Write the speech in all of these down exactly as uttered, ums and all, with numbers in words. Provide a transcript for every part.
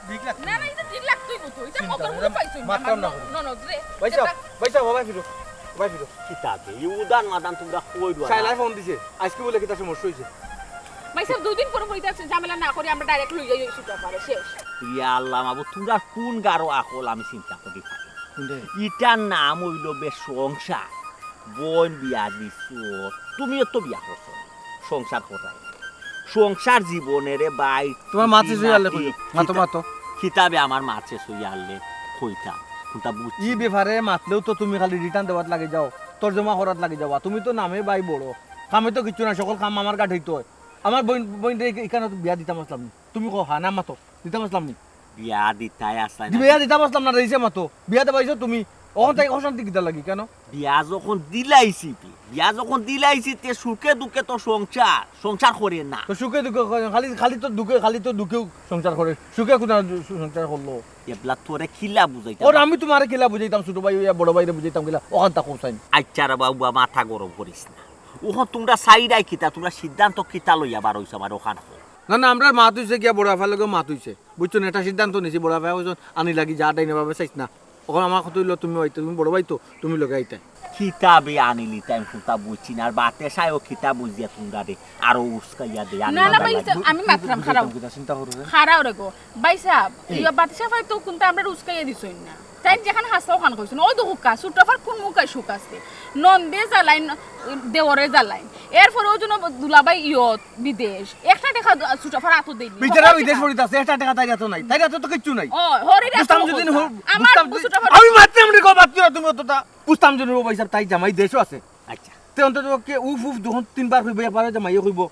ঠিক লাগছে না না, ইটা ঠিক লাগতোই মতো। ইটা চিন্তা মগর করে মধ্যে পাইছো না। মাতলাম না করে। ননদ রে। ভাই সাহেব, ভাই সাহেব, ভাই ফিরো, ভাই ফিরো। কিতাবে এই উদান মাদান তোমরা কই ডুয়া শাইলায় ফোন দিছে, আজকে বলে কিতা সমস্যা হইছে? ভাই সাহেব, দুই দিন পরে পরে ইটা ঝামেলা না করি আমরা ডাইরেক্ট লই যাই ওই সুতা পারে শেষ। ইয়া আল্লাহ মাবুদ, তোমরা কোন গারো আকল আমি চিন্তা করি পারি। ইটার নাম হইল বে সংসার। বইন বিয়া দিছো, তুমিও তো বিয়া করছো, সংসার করাই। সংসার জীবনে রে ভাই, তোমার মাতে তিন জুই আলে নাতি, কইও, মাতো, কিতা- মাতো। কিতাবে আমার মাতে জুই আলে কইতাম, কোনটা বুঝছি। ই ব্যাপারে মাতলেও তো তুমি খালি রিটার্ন দেওয়াত লাগি যাও, তর্জমা করাত লাগি যাওয়া। তুমি তো নামে ভাই বড়, কামে তো কিচ্ছু না, সকল কাম আমার গাঠেই তো হয়। আমার বইন বইন রে এখানে তো বিয়া দিতাম আসলাম নি। তুমি কো হ্যাঁ না মাতো, দিতাম আসলাম নি। বিয়া দিতাই আসলাই দি বিয়া দিতাম আসলাম না, রইছে মাতো। বিয়া দেবাইছো তুমি, অখন তাই অশান্তি কিতা লাগি কেন? বিয়া যখন দিলাইছি তে, বিয়া যখন দিলাইছি তে সুখে দুঃখে তো সংসার, সংসার করে না। তো সুখে দুঃখে করে, খালি খালি তো দুঃখে, খালি তো দুঃখেও সংসার করে, সুখে কোন সংসার করলো? এবলা তোরে কিলা বুঝাইতাম। ওর আমি তোমারে কিলা বুঝাইতাম, ছোট ভাই হইয়া বড় ভাইরে বুঝাইতাম কিলা, অখান তা কোথায়? আচ্ছা রে বাবু, মাথা গরম করিস না। ওখান তোমরা চাইরায় কিতা, তোমরা সিদ্ধান্ত কিতা লইয়া বার হইছো আমার ওখান কও। না না, আমরা মাত হইছে গিয়া বড় আফার লগে মাত হইছে, বুঝছো না? এটা সিদ্ধান্ত নিছি, বড় আফায় কইছন আনি লাগি যা ডাইনে বামে চাইছ না। অখন আমার কথা হইলো তুমি হইতে, তুমি বড় ভাই তো, তুমি লগে আইতে। কিতাবে আনিলি তাই কোনটা বুঝছি না, আর বাতে সায়ও কিতা বুঝিয়া তোমরা রে আরো উস্কাইয়া দে। না না ভাই, আমি মাতরাম, খারাও। চিন্তা করো না। খারাও রে গো। ভাই সাহেব, ইয়া বাদশা ভাই তো কোনটা আমরা উস্কাইয়া দিছইন না। তাই যেখান হাসা ওখান কইছইন, ওই দেখো কা, ছোট আফার কোন মুখায় সুখ আছে? নন্দে জ্বালাইন, দেওরে জ্বালাইন। এরপরে ওই জন্য দুলাভাই ইয়ত, বিদেশ। একটা টেকা ছোট আফার আতো দেইনি। বিচারা বিদেশ পড়িত আছে, একটা টেকা তাই তো নাই, তাই তো কিচ্ছু নাই। ও, হরি বুঝতাম যদি হো-, আমার বুঝতাম যদি- ছোট আফার আমি মাতলাম রে গো, মাতলাম তুমি অতটা। বুঝতাম যদি ও ভাই সাহেব তাই জামাই দেশও আছে। আচ্ছা, তে অন্তত কে উফ উফ দুখন তিনবার কইবো, একবার জামাইয়ে কইবো।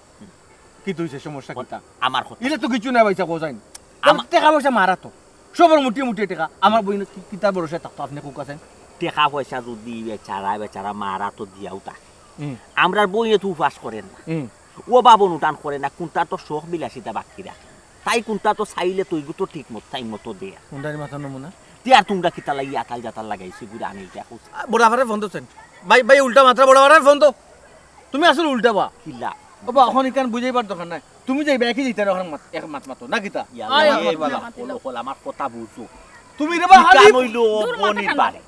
কি তুইছে সমস্যা কিতা? আমার কথা। ইলে তো কিচ্ছু নাই ভাই সাহেব, কোথায়? আমা- টেকা পয়সা মারা তো। সবর মুটি মুটি টেকা। আমার বইন কি-, কিতা ভরসা থাকতো আপনি কুক আছেন? টেকা পয়সা যদি বেচারা, বেচারা মারা তো দিয়াও থাকে। হুম, আমরার বইনে তো উপাস করেন না। হুম। ও বাবন উঠান করে না, কোনটা তো শখ বিলাসিতা বাকি রাখে। তাই কোনটা তো চাইলে তো এগু তো ঠিক মতো, টাইম মতো দেয়া। কোনটার মাথা নমুনা? তে আর তোমরা কিতা লাগি আতাল জাতাল লাগাইছি, ঘুরে আনি দেখো। বড় আফারে ফোন দিছেন। ভাই, ভাই, উল্টা মাতরা বড় আফারে ফোন তো। তুমি আসলে উল্টা বা। কিলা? ও বা, এখন ইখান বুঝাইবার দরকার নাই। তুমি যাইবা একই দিতে এখন মাত-, এক মাত মাতো, না কিতা? ইয়া আয়, আল্লাহ, আয়, এ বালা, আয়, হলো, হলো, আমার কথা বুঝো। তুমি রে বা, ইখান খালি হইলো দূর মাথা বনির ঠান্ডা। বাড়ি।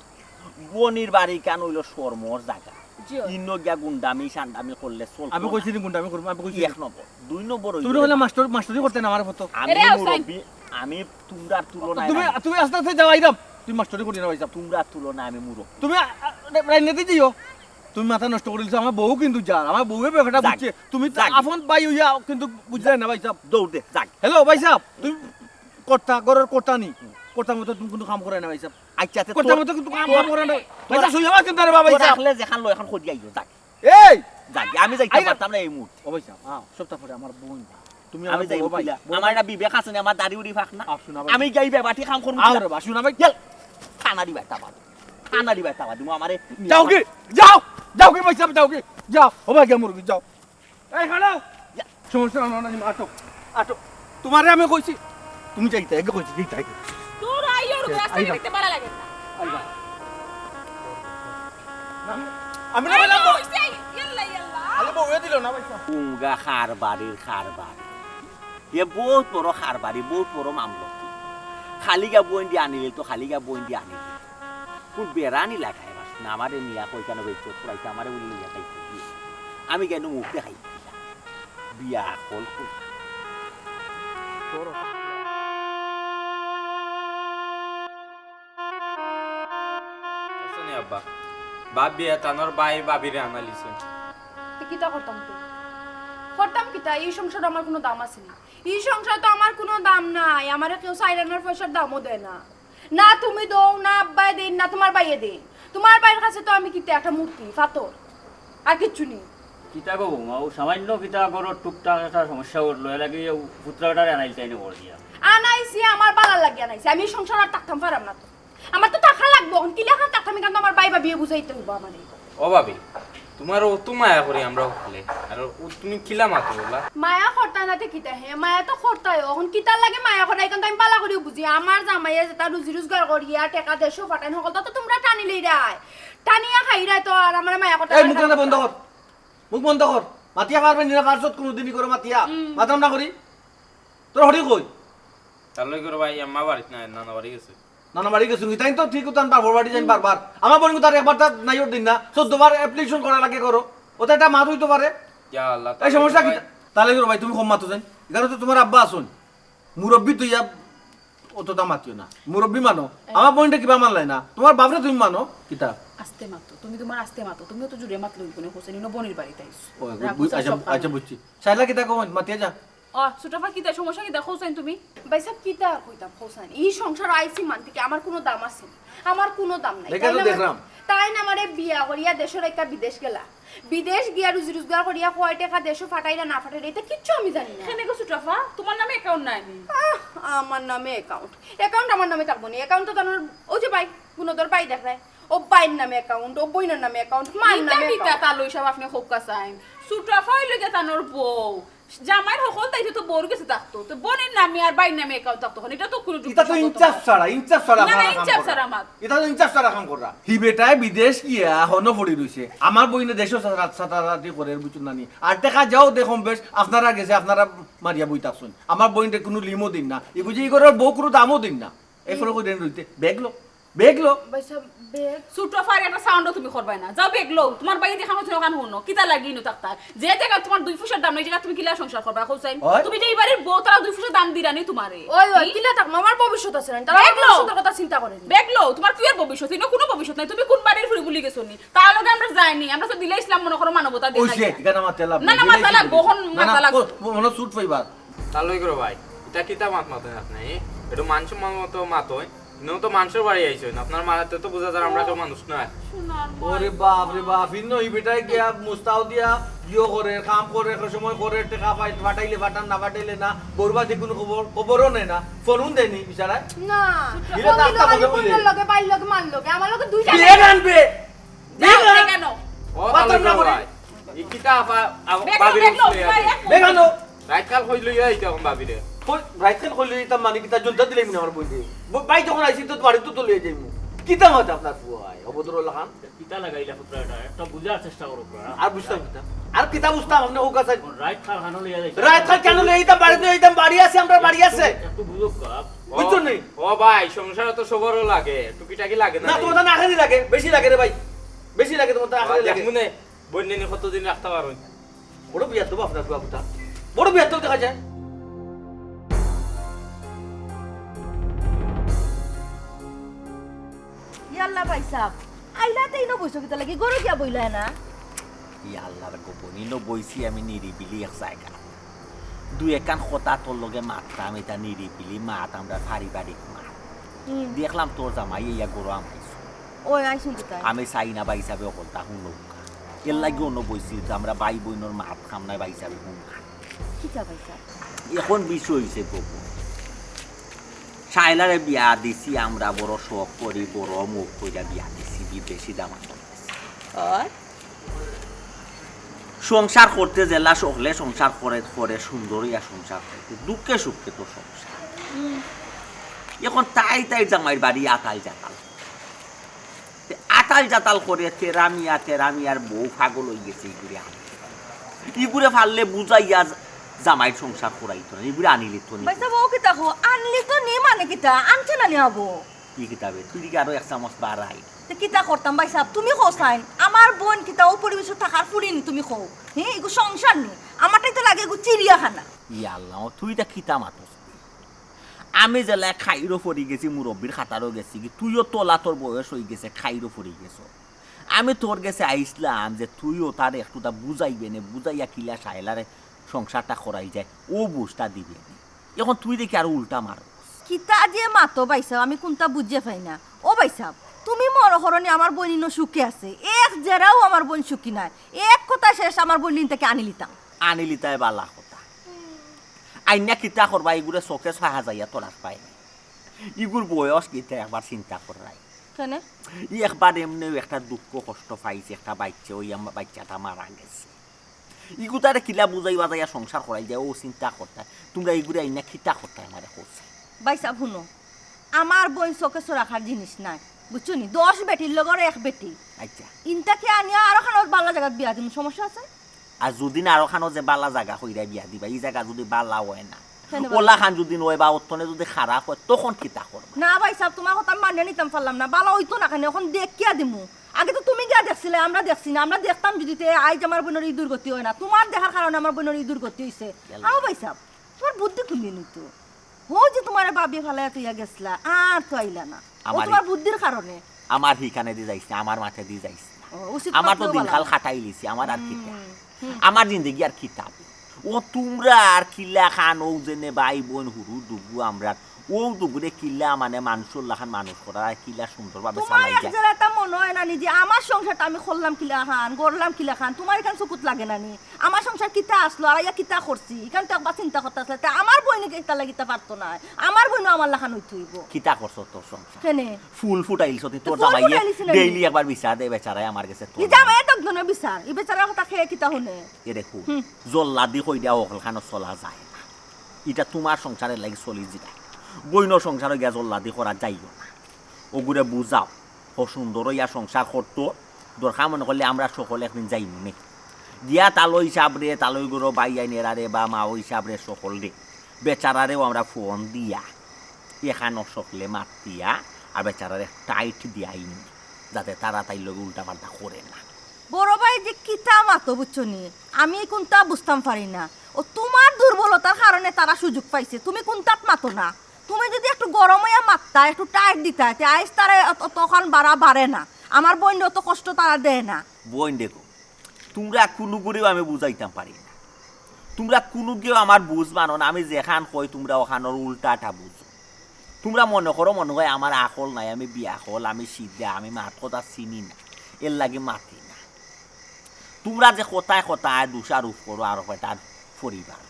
বনির বাড়ি ইখান হইলো শর্মর জায়গা। জি, ও। ইন্নো গিয়া গুন্ডামি সান্ডামি করলে চলতো আমি না। কইছি নি গুন্ডামি করবো, আমি কইছি নি। এক নম্বর। দুই নম্বর তুমি হইলো হলে মাস্টার, মাস্টারি করতে না আমার ফটো। আমি এরে, আও, মুরব্বি, আমি তোমরার তুলনায় তুমি, নাই। তুমি আস্তে আস্তে যাও, আইরাম। তুমি মাস্টারি করি না ভাই সাহেব। তোমরার তুলনায় আমি মুরব্বি। তুমি, আ, আ, রাইনে দি দিও। তুমি মাথা নষ্ট করে দিছো, আমার বউ কিন্তু যার, আমার বউয়ে ব্যাপারটা যাক, বুঝছে। তুমি তো যাক। আপন ভাই হইয়া কিন্তু বুঝলে না ভাই সাহেব। দৌড় দে, যাক। হ্যালো ভাই সাহেব, তুমি কর্তা, ঘরের কর্তা নি। কর্তার মতো তুমি কোনো কাম করে না ভাই সাহেব। আচ্ছা, তে কর্তার তোর- মতো কিন্তু কাম করে না। ভাই সাহেব, সইয়া কিন্তু আরে বাবা, ভাই তোর সাহেব। আখলে যেখান লো, এখন খোঁজ আইও, যাক। এই! যাক, আমি যাইতে আইরা। পারতাম না এই মুহূর্তে। ও ভাই সাহেব, হ্যাঁ, সবটা পরে আমার বোন। তুমি আমি আমার যাই বড় ভাই। উকিলা। বড় আমার ভাই। একটা বিবেক আছে না, আমার দাড়ি উড়ি ফাঁক না। আহ, শোনা ভাই। আমি যাই বেবাটি কাম করবো আও কিলা? রে বা, শোনা ভাই। গেল। থানা দিবাই তাবা। থানা দিবাই তাবা দিমু আমারে। যাও কি? যাও! যাও কি ভাই সাহেব, যাও কি? যাও। ও ভাই, গেমুর কি? যাও। এই, হ্যালো। সমস্যা না, না, না, আটো। আটো। তোমারে আমি কইছি। তুমি যাইতে, একে কইছি, যাইতে, একে। তোর আইওর রাস্তা আইবা। দেখতে ভালো লাগে না। আইবা। না, আমি না বললাম তো। ইয়াল্লা, ইয়াল্লা। আরে বউয়ে দিল না ভাই সাহেব। পুঙ্গা কারবারির কারবারি। এ বহুত বড় কারবারি, বহুত বড় মামলা। খালিগা বইন দি আনিলে তো খালিগা বইন দি আনিলে। কোন বেড়ানি লাগায় বাস না, আমারে নিয়া কই কেন বেইজ্জত করাইতে, আমারে বলি লইয়া খাইতে। আমি কেন মুখ দেখাই? বিয়া কল কই? বুঝছো নি আব্বা? ভাবি এতানোর ভাই ভাবিরে আনালিছইন। তে কিতা করতাম তো? করতাম কিতা? এই সংসারো আমার কুনু দাম আছে নি? এই সংসারো তো আমার কুনু দাম নাই। আমারে কেউ চাইর আনার পয়সার দামও দেয় না। না তুমি দেও, না আব্বায় দেইন, না তোমার ভাইয়ে দেইন। তোমার ভাইর কাছে তো আমি কিতা একটা মূর্তি, ফাতর, আর কিচ্ছু নি। কিতা গো বৌমা, ও সামান্য কিতা করো, টুকটাক একটা সমস্যা উঠলো, এর লাগি ও পুত্রাটারে আনাইল তাই না কর দিয়া। আনাইছি আমার বালার লাগি আনাইছি, আমি এই সংসার আর থাকতাম পারাম না তো। আমার তো থাকা লাগবো, অখন কিলাখান থাকতাম, ইখান তো আমার ভাই ভাবিয়ে বুঝাইতে হইবো আমারে। ও ভাবি, তোমার অত মায়া করি আমরা হকলে, আর ও তুমি কিলা মাতো বলা? মায়া করতা না তে কিতা হে, মায়া তো করতায়, অখন কিতার লাগি মায়া করা, ইখান তো আমি বালা করিও বুঝি। আমার জামাইয়ে যেতা রুজি রোজগার করিয়া টেকা দেশো ফাটাইন, হকলতা তো তুমরা টানি লইরায়, টানিয়া খাইরায় তো, আর আমারে মায়া করতা এই না। মুখ বন্ধ কর, মুখ বন্ধ কর। মাতিয়া পারবে নি না, পারছত কোনোদিনই করে মাতিয়া। মাতাম না করি। তোর হরি কই? তালই করো ভাই, আম্মা বাড়িত নাই, নানা বাড়ি গেছে। নানা বাড়ি গেছইন, তাইন তো ঠিক উতান বারবার বাড়ি যাইন বারবার। আমার বইন তার একবার তার নাইওর দিন না, চোদ্দ বার অ্যাপ্লিকেশন করা লাগে করো। ওটা একটা মাত অইতো পারে। ইয়া আল্লাহ, এই সমস্যা কি? তালই করো ভাই, তুমি কম মাতো যাইন। এখানে তো তোমার আব্বা আছইন, মুরব্বি তুই অতটা মাতিও না। মুরব্বি মানো, আমার বইনটা কিবা মানলাই না, তোমার বাপরে তুমি মানো। কিতা? আস্তে মাতো, তুমি তোমার আস্তে মাতো, তুমিও তো জুরে মাতলো, কোনো হোসেন ইনো বনির বাড়িত আইছো। ও, রাগ বুঝ-, গুছা আচ্ছা, সব আচ্ছা, কারণে। বুঝছি। সাইলা কিতা কো, মাতিয়া যা। ও, ছোট আফা, কিতা সমস্যা, কিতা কইছইন তুমি? ভাইসাব, কিতা আর কইতাম, কইছইন? ই সংসার আইছি মান থেকে আমার কোনো দাম আছে নি? আমার কোনো দাম নাই। দেখে তো তাই না আমার, দেখলাম। তাই না আমারে বিয়া করিয়া দেশর একটা বিদেশ গেলা। বিদেশ গিয়া রুজি রোজগার করিয়া কয় টাকা দেশো ফাটাইলা না ফাটাইলা, এটা কিচ্ছু আমি জানি না। কেনে গো ছোট আফা, তোমার নামে অ্যাকাউন্ট নাই নি? আহ, আমার নামে অ্যাকাউন্ট? অ্যাকাউন্ট আমার নামে থাকবো নি? অ্যাকাউন্ট তো তানোর, ওই যে ভাই, গুণধর ভাই দেখায়, ও ভাইর নামে অ্যাকাউন্ট, ও বইনর নামে অ্যাকাউন্ট, মার ইটা নামে কিতা অ্যাকাউন্ট। তালই সাব আপনি কউক্কা চাইন? ছোট আফা অইলো গিয়া তানোর বউ। জামাইর হকল দায়িত্ব তো বউর গেছে থাকতো। তো বইনর নামে আর ভাইর নামে অ্যাকাউন্ট থাকতো। এটা তো কোনো ইটা তো যুক্তিসঙ্গত ইনসাফ না। ছাড়া, ইনসাফ ছাড়া না, না, আপনারা কাম ইনসাফ কররা। ছাড়া মাত। ইটা তো ইনসাফ ছাড়া কাম কররা। হি বেটায় বিদেশ গিয়া হনো পড়ি রইছে। আমার বইনে দেশো সাতা-, সাতাসাতি করের, বুঝছো না নি? আর দেখা যাও দেখো বেশ, আপনারা গেছে, আপনারা মারিয়া বই থাকছইন। আমার বইনরে কোনো লিমও দিন না। ই বুঝি ই ঘরর বউ কোনো দামও দিন না। এরপরে কই দেন রইতে? ব্যাগ লো, ব্যাগ লো। ভাইসাব, ব্যাগ? ছোট আফার একটা সাউন্ডও তুমি করবায় না। যাও ব্যাগ লও, তোমার ভাইয়ে দেখানো তুমি ওখান হুনো। কিতা লাগি ইনো থাকতা? যে জায়গা তোমার দুই পয়সার দাম নাই, এই জায়গা তুমি কিলা সংসার করবায়, কও চাইন? ওই। তুমি যে এবারে বউ, তারা দুই পয়সার দাম দিরা নি তোমারে। ওই, ওই, হুম? কিলা থাকবো? আমার ভবিষ্যৎ আছে না, তারা ব্যাগ লও। ভবিষ্যতের কথা চিন্তা করে নি। ব্যাগ লও, তোমার কিয়ের ভবিষ্যৎ? ইনো কোনো ভবিষ্যৎ নাই, তুমি কোন বাড়ির ফুরি ভুলি গেছো নি? তার লগে আমরা যাই নি, আমরা তো দিলে ইসলাম মনে করো মানবতা ওই দেখাই সে, না। ইখান মাতে লাভ না, না, নাই, মাথা লাগবো, না, না, মাথা লাগবো। কো-, মনে সুট পাইবা। তালই করো ভাই, ইটা কিতা মাত মাতইন আপনি? একটু মান সম্মান মতো মাতইন। ইনো তো মানষর বাড়ি আইছইন, আপনার মাতে তো বুঝা যায় আমরা কেউ মানুষ না। সোনার মা। ওরে বাপ রে বাপ, ইনো ই বেটায় গিয়া মুস্তাও দিয়া ইয়ো করে, কাম করে, এক সময় করে, টেকা পাই, ফাটাইলে ফাটান, না ফাটাইলে না, বউর বাদে কোনো খবর, খবরও নেয় না, ফোনও দেয়নি বিচারায়। না, দিলে ফোন তো দিল আস্তা খালি বলে বলে। বইনর লগে, ভাইর লগে, মার লগে, আমার লগে দুইটা বিয়ে নেই। আনবে। যাও, বিয়ে না। কেন? ও, পাত্র তালই না করো করে। ভাই। ই কিতা আফা, আফা, বেগ ভাবিরে লো, বেগ লো, উঠলে ভাই, আছে। এক বেগ আনো। রাইতকাল কই লইয়া আইতা এখন ভাবিরে? কই, রাইতকাল কই লইয়া আইতাম মানে কিতা জুতা দিলে মিনা আমার বইনরে? ব-, ভাই যখন আইছি তো বাড়িত তো লইয়া যাইমু। কিতা মাতে আপনার ফুয়ায়, অভদ্র লাখান? কিতা লাগাইলা ফুটরা এটা? একটা বুঝার চেষ্টা করো ফুটরা। আর বুঝতাম কিতা? আর কিতা বুঝতাম? আপনি ওর কাছে এখন রাইতকাল খানো লইয়া যাইতা। রাইতকাল কেন লইয়া আইতাম? বাড়িত লইয়া আইতাম, বাড়ি আছে, আমরার বাড়ি আছে। একটু বুঝো কা। বুঝছো নি? ও ভাই, সংসারে তো সবরও লাগে, টুকিটাকি লাগে না না, রে? তোমার তো না খালি লাগে, বেশি লাগে রে ভাই। বেশি লাগে তোমার তো না খালি লাগে। দেখমু নে, বইনরে নি কতদিন রাখতা পারো? বড় বেয়াদব আপনার ফুয়া কুতা। বড় বেয়াদব দেখা যায়। ইয়াল্লা ভাইসাব, আইলা তে ইনো বইছো কিতা লাগি? ঘরো গিয়া বইলায় না? ইয়াল্লার গোপন, ইনো বইছি আমি নিরিবিলি এক জায়গা। দুই একখান কথা তোর লগে মাততাম, ইটা নিরিবিলি মাত, আমরা পারিবারিক মাত। হুম। দেখলাম তোর জামাই ইয়া ঘরো হামাইছে। ওই আইছইন কিতা? আমি চাই না ভাইসাবে অকলতা হুনউক্কা। এর লাগি অনো বইছি যে আমরা ভাই বইনর মাত কাম নাই ভাইসাবে হুনউক্কা। কিতা ভাইসাব? এখন বিষয় অইছে গোপন। শায়লারে বিয়া দিছি আমরা বড় শখ করি, বড় মুখ কইরা বিয়া দিছি, বিদেশি দামান্দ। আর? সংসার করতে যেলা সকলে সংসার করে, করে সুন্দর অইয়া সংসার করতে, দুঃখে সুখে তো সংসার। হুম। এখন তাই তাই জামাইর বাড়ি আতাল জাতাল। তে আতাল জাতাল করে তেরা মিয়া, তেরা মিয়ার বউ পাগল অইগেছে ইগুরে আনি। ইগুরে পারলে বুঝাইয়া জামাইর সংসার করাইতো না, ইগুরে আনিলিতো নি। ভাইসাব, ও কিতা কও? আনলিতো নি মানে কিতা? আনছে না নি আবো? কি কিতাবে? তুই দিকে আরো এক চামচ বাড়াই। তে কিতা করতাম ভাইসাব? তুমি কও চাইন। আমার বইন কিতা ও পরিবেশো থাকার ফুরি নি তুমি কও? হে, ইগু সংসার নি। আমারটাই তো লাগে ইগু চিড়িয়াখানা। ইয়া আল্লাহ, তুই ইতা কিতা মাতস? আমি যেলা খাইরো পড়ি গেছি, মুরব্বির খাতারো গেছি গি, তুইও তোলা তোর বয়স অইগেছে, খাইরো পড়ি গেছো। আমি তোর গেছে আইছলাম যে তুইও তারে একটুতা বুঝাইবে নে, বুঝাইয়া কিলা শায়লারে সংসারটা করাই যায়, ও বুঝটা দিবে নে। এখন তুই দেখি আরো উল্টা মারস। কিতা যে মাতো ভাইসাব, আমি কুনতা বুঝিয়া পাই না। ও ভাইসাব, তুমি মনো করো নি আমার বইন ইনো সুখে আছে? এক জেরাও আমার বইন সুখী নায়। এক কথা শেষ, আমার বইন ইন থাকি আনিলিতাম। আনিলিতায় বালা কথা। আইনা কিতা করবা, ইগুরে চোখে চাহা যাইয়া তরাস পায় না। ইগুর বয়স কিতা একবার চিন্তা কররায়। কেনে? ই একবার এমনেউ একটা দুঃখ কষ্ট পাইছে, একটা বাইচ্চা, ওই আমার বাইচ্চাটা মারা গেছে। ইগুতারে কিলা বুঝাই বাজাইয়া সংসার করাই যায়, ও চিন্তা করতায়। তুমরা ইগুরে আইনা কিতা করতায় আমারে কও চাইন। ভাইসাব হুনো, আমার বইন চোখে চোরাখার জিনিস নায়, বুঝছো নি? দশ বেটির লগর এক বেটি। আচ্ছা। ইন থাকি আনিয়া আরো খানোর বালা জাগাত বিয়া দিমু, সমস্যা আছে? আর যুদি না আরো খানো যে বালা জাগা কইরা বিয়া দিবা, ই জাগা যুদি বালা অয় না, অলা খান যুদি নয় বা অতনে যুদি খারাপ অয়, তখন কিতা করবা? না ভাইসাব, তুমার কথা আমি মানিয়া নিতাম পারলাম না, ভালা অইতো না কেনে, অখন দেখিয়া দিমু। আগে তো তুমি গিয়া দেখছিলে, আমরা দেখছি না, আমরা দেখতাম যুদি তে আইজ আমার বইনর ই দুর্গতি অয় না, তুমার দেখার কারণে আমার বইনর ই দুর্গতি অইছে। আও ভাইসাব, তুমার বুদ্ধি কুনদিন অইতো? অউ যে তুমারে ভাবিয়ে ফালাইয়া থইয়া গেছলা, আর তো আইলা না। অউ তুমার বুদ্ধির কারণে। আমার হিখানেদি যাইস না, আমার মাথাদি যাইস না। ও, উচিত আমার তো মাতলেও দিনকাল খাটাইলিছি, আমার আর কিতা? আমার জিন্দেগি আর কিতা? ও তুমরা আর কিলা খান, অউ যেনে ভাই বইন হুরু দুগু আমরার, অউ দুগুরে কিলা মানে মানুষর লাখান মানুষ করা, আর কিলা সুন্দরভাবে তুমার চালাই এক যায়। জেরা তা মনো অয় না নি যে আমার সংসারটা আমি করলাম কিলা খান, গড়লাম কিলা খান, তুমার ইখান চকুত লাগে না নি? আমার সংসার কিতা আছলো, আর ইয়া কিতা করছি, ইখান তো একবার চিন্তা করতে আছলা। তে আমার বইনে কিতা লাগিতা পারতো না, আমার বইনও আমার লাখান অইতো অইবো। কিতা করছো তোর সংসার? কেনে? ফুল ফুটাইলছ তুই, তোর ফুল জামাইয়ে ফুটাইলিছি না নি? ডেইলি একবার বিচার দে বেচারায় আমার গেছে তোর। ই জামাইয়ে তো একজনের বিচার, ই বেচারার কথা খেয়ে কিতা হুনে? এরে হুন, জল্লাদি কইরা হকলখানো চলা যায় না। ইটা তুমার সংসারের লাগি চলি জিরায়, বইনর সংসারো গিয়া জল্লাদি করা যাইও না। অগুরে বুঝাও, হ সুন্দর অইয়া সংসার করতো, দরকার মনে করলে আমরা সকল একদিন যাইমু নে। গিয়া তালই সাবরে, তালই গরো ভাই আইন এরারে বা মাও সাবরে সকলরে, বেচারারেও আমরা ফোন দিয়া, এখানো সকলে মাতিয়া, আর বেচারারে টাইট দিয়া আইমু, যাতে তারা তাইর লগে উল্টা পাল্টা করে না। বড় ভাই যে কিতা মাতো বুঝছো নি, আমি কুনতা বুঝতাম পারি না। ও তুমার দুর্বলতার কারণে তারা সুযোগ পাইছে, তুমি কুনতাত মাতো না। তুমি যুদি একটু গরম অইয়া মাততা, একটু টাইট দিতা, তে আইজ তারা অত, অতখান বাড়া বাড়ে না। আমার বইনরে অত কষ্ট তারা দেয় না। বইন দেখো, তুমরা কুনুগুরেও আমি বুঝাইতাম পারি না। তুমরা কুনুগেও আমার বুঝ মানো না, আমি যেখান কই তুমরা অখানর উল্টাটা বুঝো। তুমরা মনে করো মনে অয় আমার আকল নাই, আমি বিয়াকল, আমি সিধা, আমি মাত কথা চিনি না, এরলাগি মাতি না। তুমরা যে কথায় কথায় দোষারোপ করো আরো বেটার পরিবার,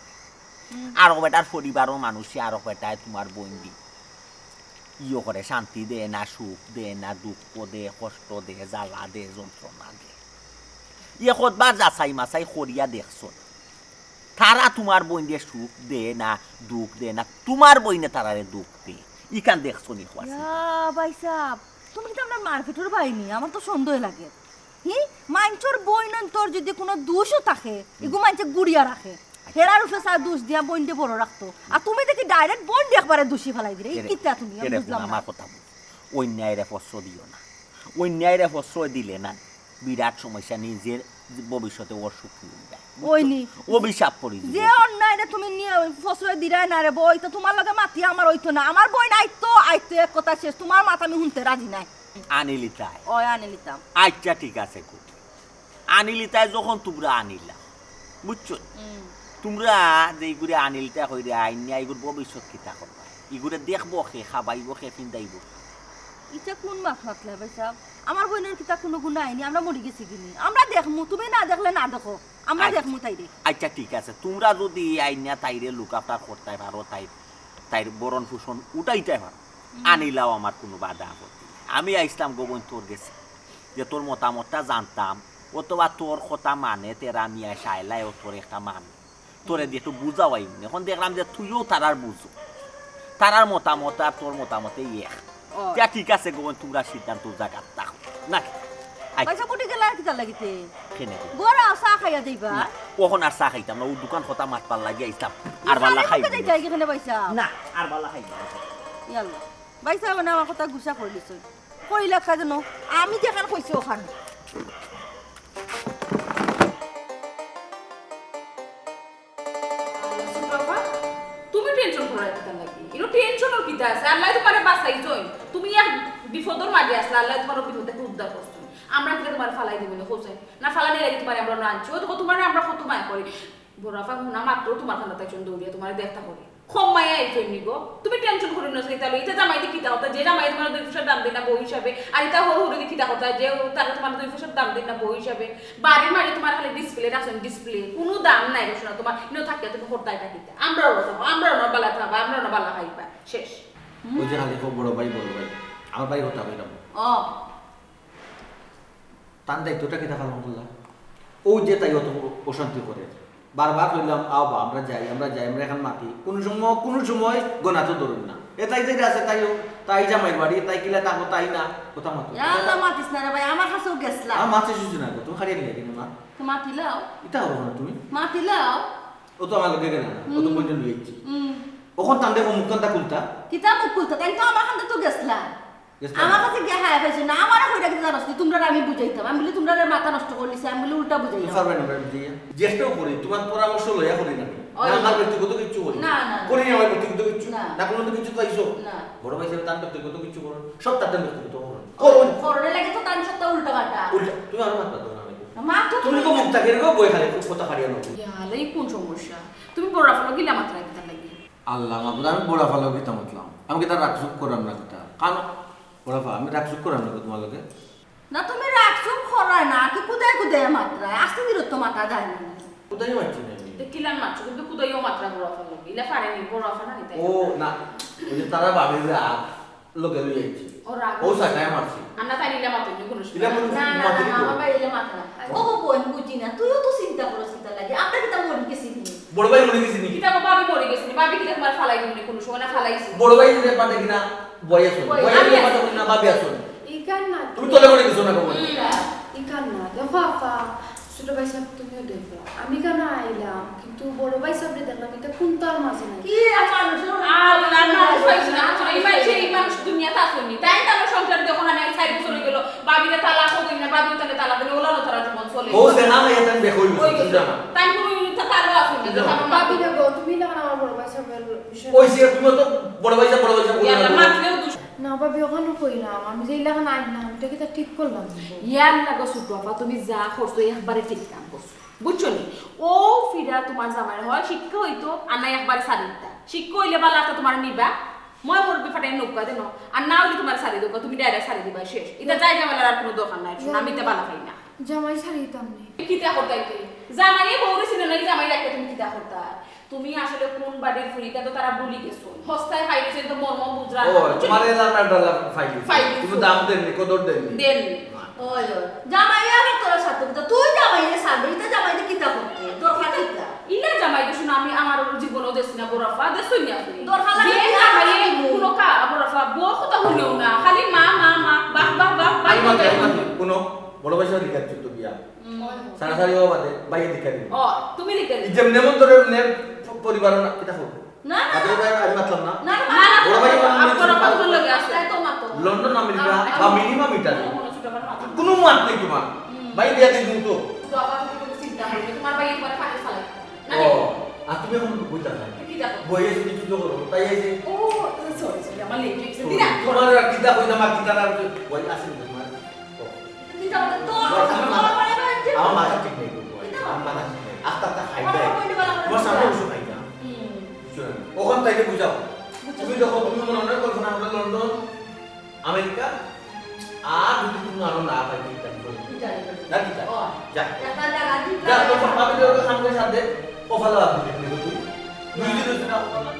আরো বেটার পরিবারর মানুষে আরো বেটায় তুমার বইনরে ইয়ো করে, শান্তি দেয় না, সুখ দেয় না, দুঃখ দেয়, কষ্ট দেয়, জ্বালা দেয়, যন্ত্রণা দেয়। ইয়ে কতবার যাচাই মাচাই করিয়া দেখছো নি? তারা তুমার বইনরে সুখ দেয় না, দুঃখ দেয় না, তুমার বইনে তারারে দুঃখ দেয়। ইখান দেখছো নি কওয়া? ইয়া, ভাইসাব, তুমি কিতা আমরার মারপিটর ভাই নি? আমার তো সন্দেহ লাগে। হি, মাইনষর বইনন্তর যুদি কুনু দুষও থাকে, ইগু মাইনষে গুড়িয়া রাখে। হেরার উপরে সারা দুষ দিয়া বইনরে বড় রাখতো। আর তুমি দেখি direct বইনরে একবারে দুষি ফালাই দিলে। ই এরে, কিতা তুমি? আমি এরে বুঝলাম না। আমার কথা বুঝ। অন্যায়রে প্রশ্রয় দিও না। অন্যায়রে প্রশ্রয় দিলে না, বিরাট সমস্যা, নিজের ভবিষ্যতে অসুখ হয়ে যায়। ওই নি। অভিশাপ পড়ি যে দিবে। অন্যায়রে তুমি নিয়া প্রশ্রয় দিরায় না রে বই, তো তুমার লগে মাতি আমার অইতো না। আমার বইন আইতো, আইতো এক কথা শেষ। তুমার মাত আমি হুনতে রাজি নায়। আনিলিতায়? ওই আনিলিতাম। আচ্ছা, ঠিক আছে, good। আনিলিতায় যখন তুমরা আনিলা, বুঝছো? হুম। তুমরা যে ইগুরে আনিলিতায় কইরে আইন্যা, ইগুর ভবিষ্যৎ কিতা করবা? ইগুরে দেখবো কে, খাবাইবো কে, ফিন্দাইবো কে? ইটা কুন মাত মাতলা ভাইসাব? আমার বইনর কিতা কুনু গুনা আইনি? আমরা মরি গেছি কিনি? আমরা দেখমু, তুমি না দেখলে না দেখো, আমরা আচ্ছা। দেখমু তাইরে। আচ্ছা, ঠিক আছে, তুমরা যুদি আইন্যা তাইরে look after করতায় পারো, তাইর, তাইর ভরণ পোষণ উঠাইতায় পারো, হুম। আনিলাও আমার কুনু বাধা আপত্তি নাই। আমি আইছলাম গো বইন তোর গেছে, যে তোর মতামতটা জানতাম, অথবা তোর কথা মানে তেরা মিয়া শায়লায় ও তোর একটা মানে। তোরে দি একটু বুঝাওয়াই মনে। অখন দেখলাম যে তুইও তারার বুঝো, তারার মতামত আর তোর মতামতে এক। ও। তে ঠিক আছে গো, তুমরা সিদ্ধান্ত জাগাত থাকো নাকি? আচ্ছা। পয়সা কোটি গেলা আর কিতা লাগিতে? কেনে? ঘরো চা খাইয়া যাইবা? না, অখন আর চা খাইতাম না, অউ দোকান কথা মাতবার লাগি আইছলাম। আর বালা খাইতাম না। যাইতায় কিনে পয়সা? না, আর বালা খাইতাম না। ইয়াল্লা। পয়সা মানে আমার কথা গুসা করি দিছো। কইলা খাজনো, আমি যেখান কইছি অখান। সুপ্রভা, তুমি tension করো কিতার লাগি? ইনো tension-র কিতা আছে? আল্লায় তুমারে বাঁচাইছইন। তুমি এক বিপদর মাঝে আছলা, আল্লায় তুমারে বিপদ থাকি উদ্ধার করছইন। আমরা কিতা তুমারে ফালাই দিমু নি, কও চাই? না ফালানি লাগি তুমারে আমরা আনছি। অউ দেখো তুমারে আমরা কত মায়া করি। বড় আফা হুনা মাত্র তুমার কান্দাত আইছইন দৌড়িয়া, তুমারে দেখতা করি। কম মায়া আইছইন নি গো? তুমি tension করিও না, ইতা লইয়া। ইতা জামাইদি কিতা কথা? যে জামাইয়ে তুমারে দুই পয়সার দাম দেয় না বউ হিসাবে, আর ইতা হুরু হুরুদি কিতা কথা? যে তারা তুমারে দুই পয়সার দাম দেয় না বউ হিসাবে। বাড়ির মাঝে তুমার খালি display রাখছইন, display। কুনু দাম নাই গো সোনা তুমার। ইনো থাকিয়া তুমি করতায় ইটা কিতা? আমরাও রাখবো, আমরাও না বালা থাকবা, আমরাও না বালা খাইবা। শেষ। ওই যে খালি কও বড় ভাই, বড় ভাই। আমার ভাইর কথা কইরাম। ও। তান দায়িত্বটা কিতা পালন করলা? অউ যে তাই অত অশান্তি করে। বারবার কইলাম, "আও বা, আমরা যাই, আমরা যাই, আমরা এখান মাতি।" কুনু সময়, কুনু সময় গনাত ধরইন না। এ তাই যেটা আছে তাইও, তাই জামাইর বাড়ি, তাই কিলা থাকো, তাই না, কথা মাতো। ইয়া আল্লাহ, মাতিস না রে ভাই, আমার কাছেও গেছলা। আমার মাতে শুনছি না গো, তুমি খালি আনিলে কেনে মা? তো মাতিলাও। ইতা করো না তুমি। মাতিলাও। ও তো আমার লগে গেল না, ও তো হুম। বইনরে লইয়া আইছি। হুম। অখন তান দেখো মুখ কান্তা খুলতা। কিতা মুখ খুলতা? তাইন তো আমার কান্দে তো গেছলা। গেছলা। আমার কাছে গিয়া হায়া পাইছো না। আমারে কইরা কিতা জানোস নি? তুমরারে আমি বুঝাইতাম। আমি বলি, তুমরারে মাথা নষ্ট করিলিছে, আমি বলি, উল্টা বুঝাইতাম। তুমি পারবায় না, আমরা বুঝাইয়া। চেষ্টাও করি, তুমার পরামর্শ লইয়া করি না। ওই। না, আমার ব্যক্তিগত কিচ্ছু করি না। না, না, না। করি না আমার ব্যক্তিগত কিচ্ছু। না। না কোনো তো কিচ্ছু পাইছো। না। বড় ভাই হিসাবে তার ব্যক্তিগত কিচ্ছু করো। সব তার তার ব্যক্তিগত করো। করো। করোনা লাগে তো তান সবটা উল্টা পাল্টা। উল্টা, তুমি আরো মাতবা তো না। মা তো তুমি তো মুখ তাকিয়ে রেখো, বই খালি কথা কাটিয়া নেবো। ইয়ালে কোন সমস্যা? তুমি বড় আফার লগে ইলা মাতরায় কিতার লাগি? আল্লাহ মাবুদ, আমি বড় আফার লগে কিতা মাতলাম? আমি কিতা রাগ চুপ করাম না কিতা? কানো বড় আফা, আমি রাগ চুপ করাম না কিতা তুমার লগে? না, তুমি রাগ চুপ করায় না, কি কুদায় কুদায় মাতরায়, আস্তে ধীরে তো মাতা যায় না। কুদায় মাতছি না আমি। তে কিলান মাতছো? কিন্তু কুদায়ও মাতরা বড় আফার লগে, ইলা পারেনি, বড় আফা না নিতে। ও না, ওই যে তারা ভাবে যে আগ লগে লই আইছি। ও রাগ ও হইছে। সাটায় মারছি। আর না তাই ইলা মাতইন, কোনো ইলা সমস্যা কোনো নাই। না, না, মাতইন না, তো। আমার ভাই ইলা মাত না। ও বাবা, আমি বুঝি না, তুইও তো চিন্তা করস কিতার লাগি, আমরা কিতা মরি গেছি নি? বড় ভাই মরি গেছে নি? কিতা বাবা, আমি মরি গেছি নি? ভাবি কিতা তোমার ফালাই দিমু নি কোনো সময়? না ফালাইছি। বড় ভাই যদি পাতে কিনা বই আছো, বই বই আমি আছো। পাতে কিনা ভাবি আছো। ইখান না। তুমি তলে করে কিছু না কমন। হুম। ইখান না। দেখো আফা, ছোট ভাই সাব তুমিও দেখলা। আমি কেন আইলাম, কিন্তু বড় ভাই সাবরে দেখলাম, ইটা কোন তাল মাঝে নাই। কি আর মানুষের আর না, না, মানুষ হইছে না। এই মানুষ, এই মানুষ দুনিয়াত আছইন নি। তাইন তো আমার সংসার দেখো না, নাই, চার বছর হয়ে গেল। ভাবিরে তালাক দিন না, ভাবিও তাহলে তালাক দিলে ওলানো তারা জীবন চলে। ও সে না, না, এটা আমি দেখো, ওই বুঝছো না। তাই কোনো ইউনিট তো তালও আছইন না, বুঝছো না। তার ভাবি রে গো, তুমি না আমার বড় ভাই সাবর বিষয়ে ওই সে তুমি তো বড় ভাই সাব, বড় ভাই সাব বলে ইয়াল্লা, না। মাতলেও দুষ। না ভাবি, ওখানে কইলাম, আমি যে ইলাখান আইলাম, এটা কি তা ঠিক করলাম? ইয়াল্লা গো ছোট আপা, তুমি যা করছো একবারে ঠিক কাম করছো। বুঝছো নি? ও ফিরা তোমার জামাই হয়, শিক্ষা হইতো, আর নাই একবারে ছাড়ি দিতা। শিক্ষা হইলে বালা একটা তোমার নিবা, ময় মুরব্বি ফাটাই নৌকা দেন, আর না হইলে তোমার ছাড়ি দেবো, তুমি ডাইরেক্ট ছাড়ি দিবা, শেষ। এটা যাই ঝামেলার আর কোনো দরকার নাই, শোনো, আমি এটা বালা পাই না। জামাই ছাড়ি দিতাম নি। কিতা করতাই তুই? জামাইয়ে বউরে ছিল না, জামাই রাখতে তুমি কিতা করতা? তুমি আসলে কোন বাড়ির ফুরি, এটা তো তারা ভুলি গেছো। হস্তায় পাইলিছে তো মর্ম বুঝরা ও, না, বুঝছো? তোমার এলাকার ডালা পাইলিছে। পাইলিছে। তুমি দাম দেননি, কদর দেননি। দেননি। ওই, ওই। জামাই আবার তোরা সাথে কথা, তুই জামাইরে সাথে, এটা জামাইরে কিতা করতে? দরকার কিতা? ইলা জামাই তো শুনো, আমি আমার জীবনও দেখছি না, বড় আফা, দেখছইন নি আপনি? দরকার লাগে যে কি জামাই আর কোনো কা-, বড় আফা, বউ কথা শুনেও না, খালি মা, মা, মা, বাহ, বাহ, বাহ, বাহ, আমি মাত্র, আমি মাত্র, কোনো বড় ভাই সাহেব লিখাচ্ছি তো বিয়া। হুম। সারাসারি হওয়া বাদে, ভাইয়ে দেখা দিল। ও, তুমি দেখা দিল। এই যে নেমন্তন্ন নে প-, পরিবার না, কিতা করবো? না, না, আগে না। ভাই, আমি মাতলাম না। না, না, না, না, বড় ভাই, না, আমি আপনার মাতলাম। আপনার লগে আছে। তাই তো মাতো। লন্ডন, আমেরিকা, আ-, বা আ-, মিনিমাম ইটালি। কোনো ছোট ব্যাপার মাতো। কোনো মাত নেই তোমার। হুম। ভাই, বিয়া দিন তো। তো আবার তুমি কোনো চিন্তা করবে, তোমার ভাই তোমার ফাঁদে ফালাই। না ও, নি? আর তুমি এখন বইতা না। কি দেখো? বইয়ে শুধু চুপ করো, তাই এই যে ও, সরি, সরি, আমার লেট হয়ে গেছে। তো দিনা। তোমার আর কিতা কইতাম, আর কিতা না, ওই আছে না তোমার? ও। কিন্তু আমার তো, আমার, আমার, আমার, আমার মাথা ঠিক নেই, গো, ভাই। কিন্তু আমার মাথা ঠিক নেই। আস্তে আস্তে খাই আমার দেয়। বইটা ভালো করে তোমার সামনে বুঝা। বসে খাই না। হুম। বুঝছো না? ওখান থেকে বুঝাও। বুঝছো। তুমি দেখো, তুমি মনে হয় কল্পনা করো লন্ডন, আমেরিকা, আর যদি তুমি আরো না পাই, ইতালি করো। ইতালি করো। না, কিতা? ও। যা। দেখা যাক, আর কি যা, plan তো আছে? ভাবি দেখো, সামনে সাথে কপালে ভাবি দেখবি গো তুই। দুই দিন হচ্ছে না, কপালে।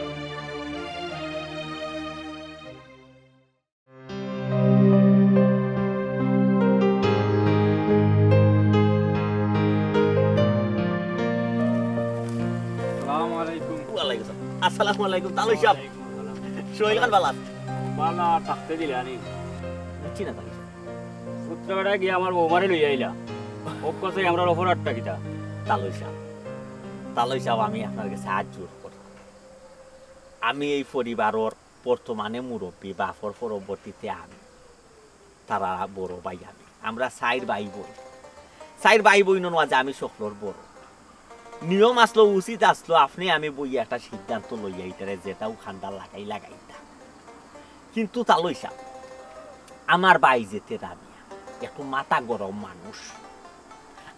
আসসালামু আলাইকুম। ওয়ালাইকুম আসসালাম। আসসালামু আলাইকুম। তালই সাহেব। ওয়ালাইকুম আসসালাম। শরীর খান ভালা আছে? ভালা থাকতে দিলে আনি। বুঝছি না তালই সাহেব। পুত্র বেটা গিয়া আমার বৌমারে লইয়া আইলা। ও কছে আমরার অপরাধটা কিতা? তালই সাহেব। তালই সাহেব, আমি আপনার কাছে হাত জোর করি। আমি এই পরিবারর বর্তমানে মুরব্বি, বাপর পরবর্তীতে আমি। তারা বড় ভাই আমি। আমরা চাইর ভাই বইন। চাইর ভাই বইনর মাঝে আমি সকলর বড়। নিয়ম আসলো, উচিত আসলো, আপনে আমি বইয়া একটা সিদ্ধান্ত লইয়া ইতারে যেটাও খান্দা লাগাই লাগাইতা। কিন্তু তালই সাহেব, আমার ভাই যেতে রাবিয়া, একটু মাথা গরম মানুষ।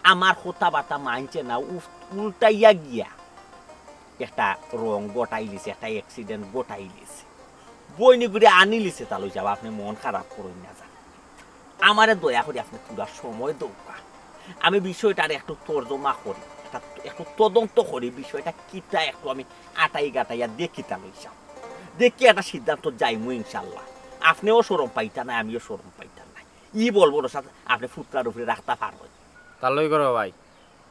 আমার কথাবার্তা মানছে না, উফ-, উল্টাইয়া গিয়া একটা wrong ঘটাইলিছে, একটা accident ঘটাইলিছে। বইনিগুরে আনিলিছে তালই সাহেব, আপনে মন খারাপ করইন না জান। আমারে দয়া করি আপনে থুড়া সময় দেউক্কা। আমি বিষয়টার একটু তর্জমা করি, একটা, একটু তদন্ত করি, বিষয়টা কিতা একটু আমি আটাই গাটাইয়া দেখি তালই সাহেব। দেখি একটা সিদ্ধান্ত যাইমু ইনশাল্লাহ। আপনেও শরম পাইতা নায়, আমিও শরম পাইতাম নায়। ই বলবো না সাথে আপনে ফুতরার উপরে রাখতা পারবেন। তালই করো ভাই।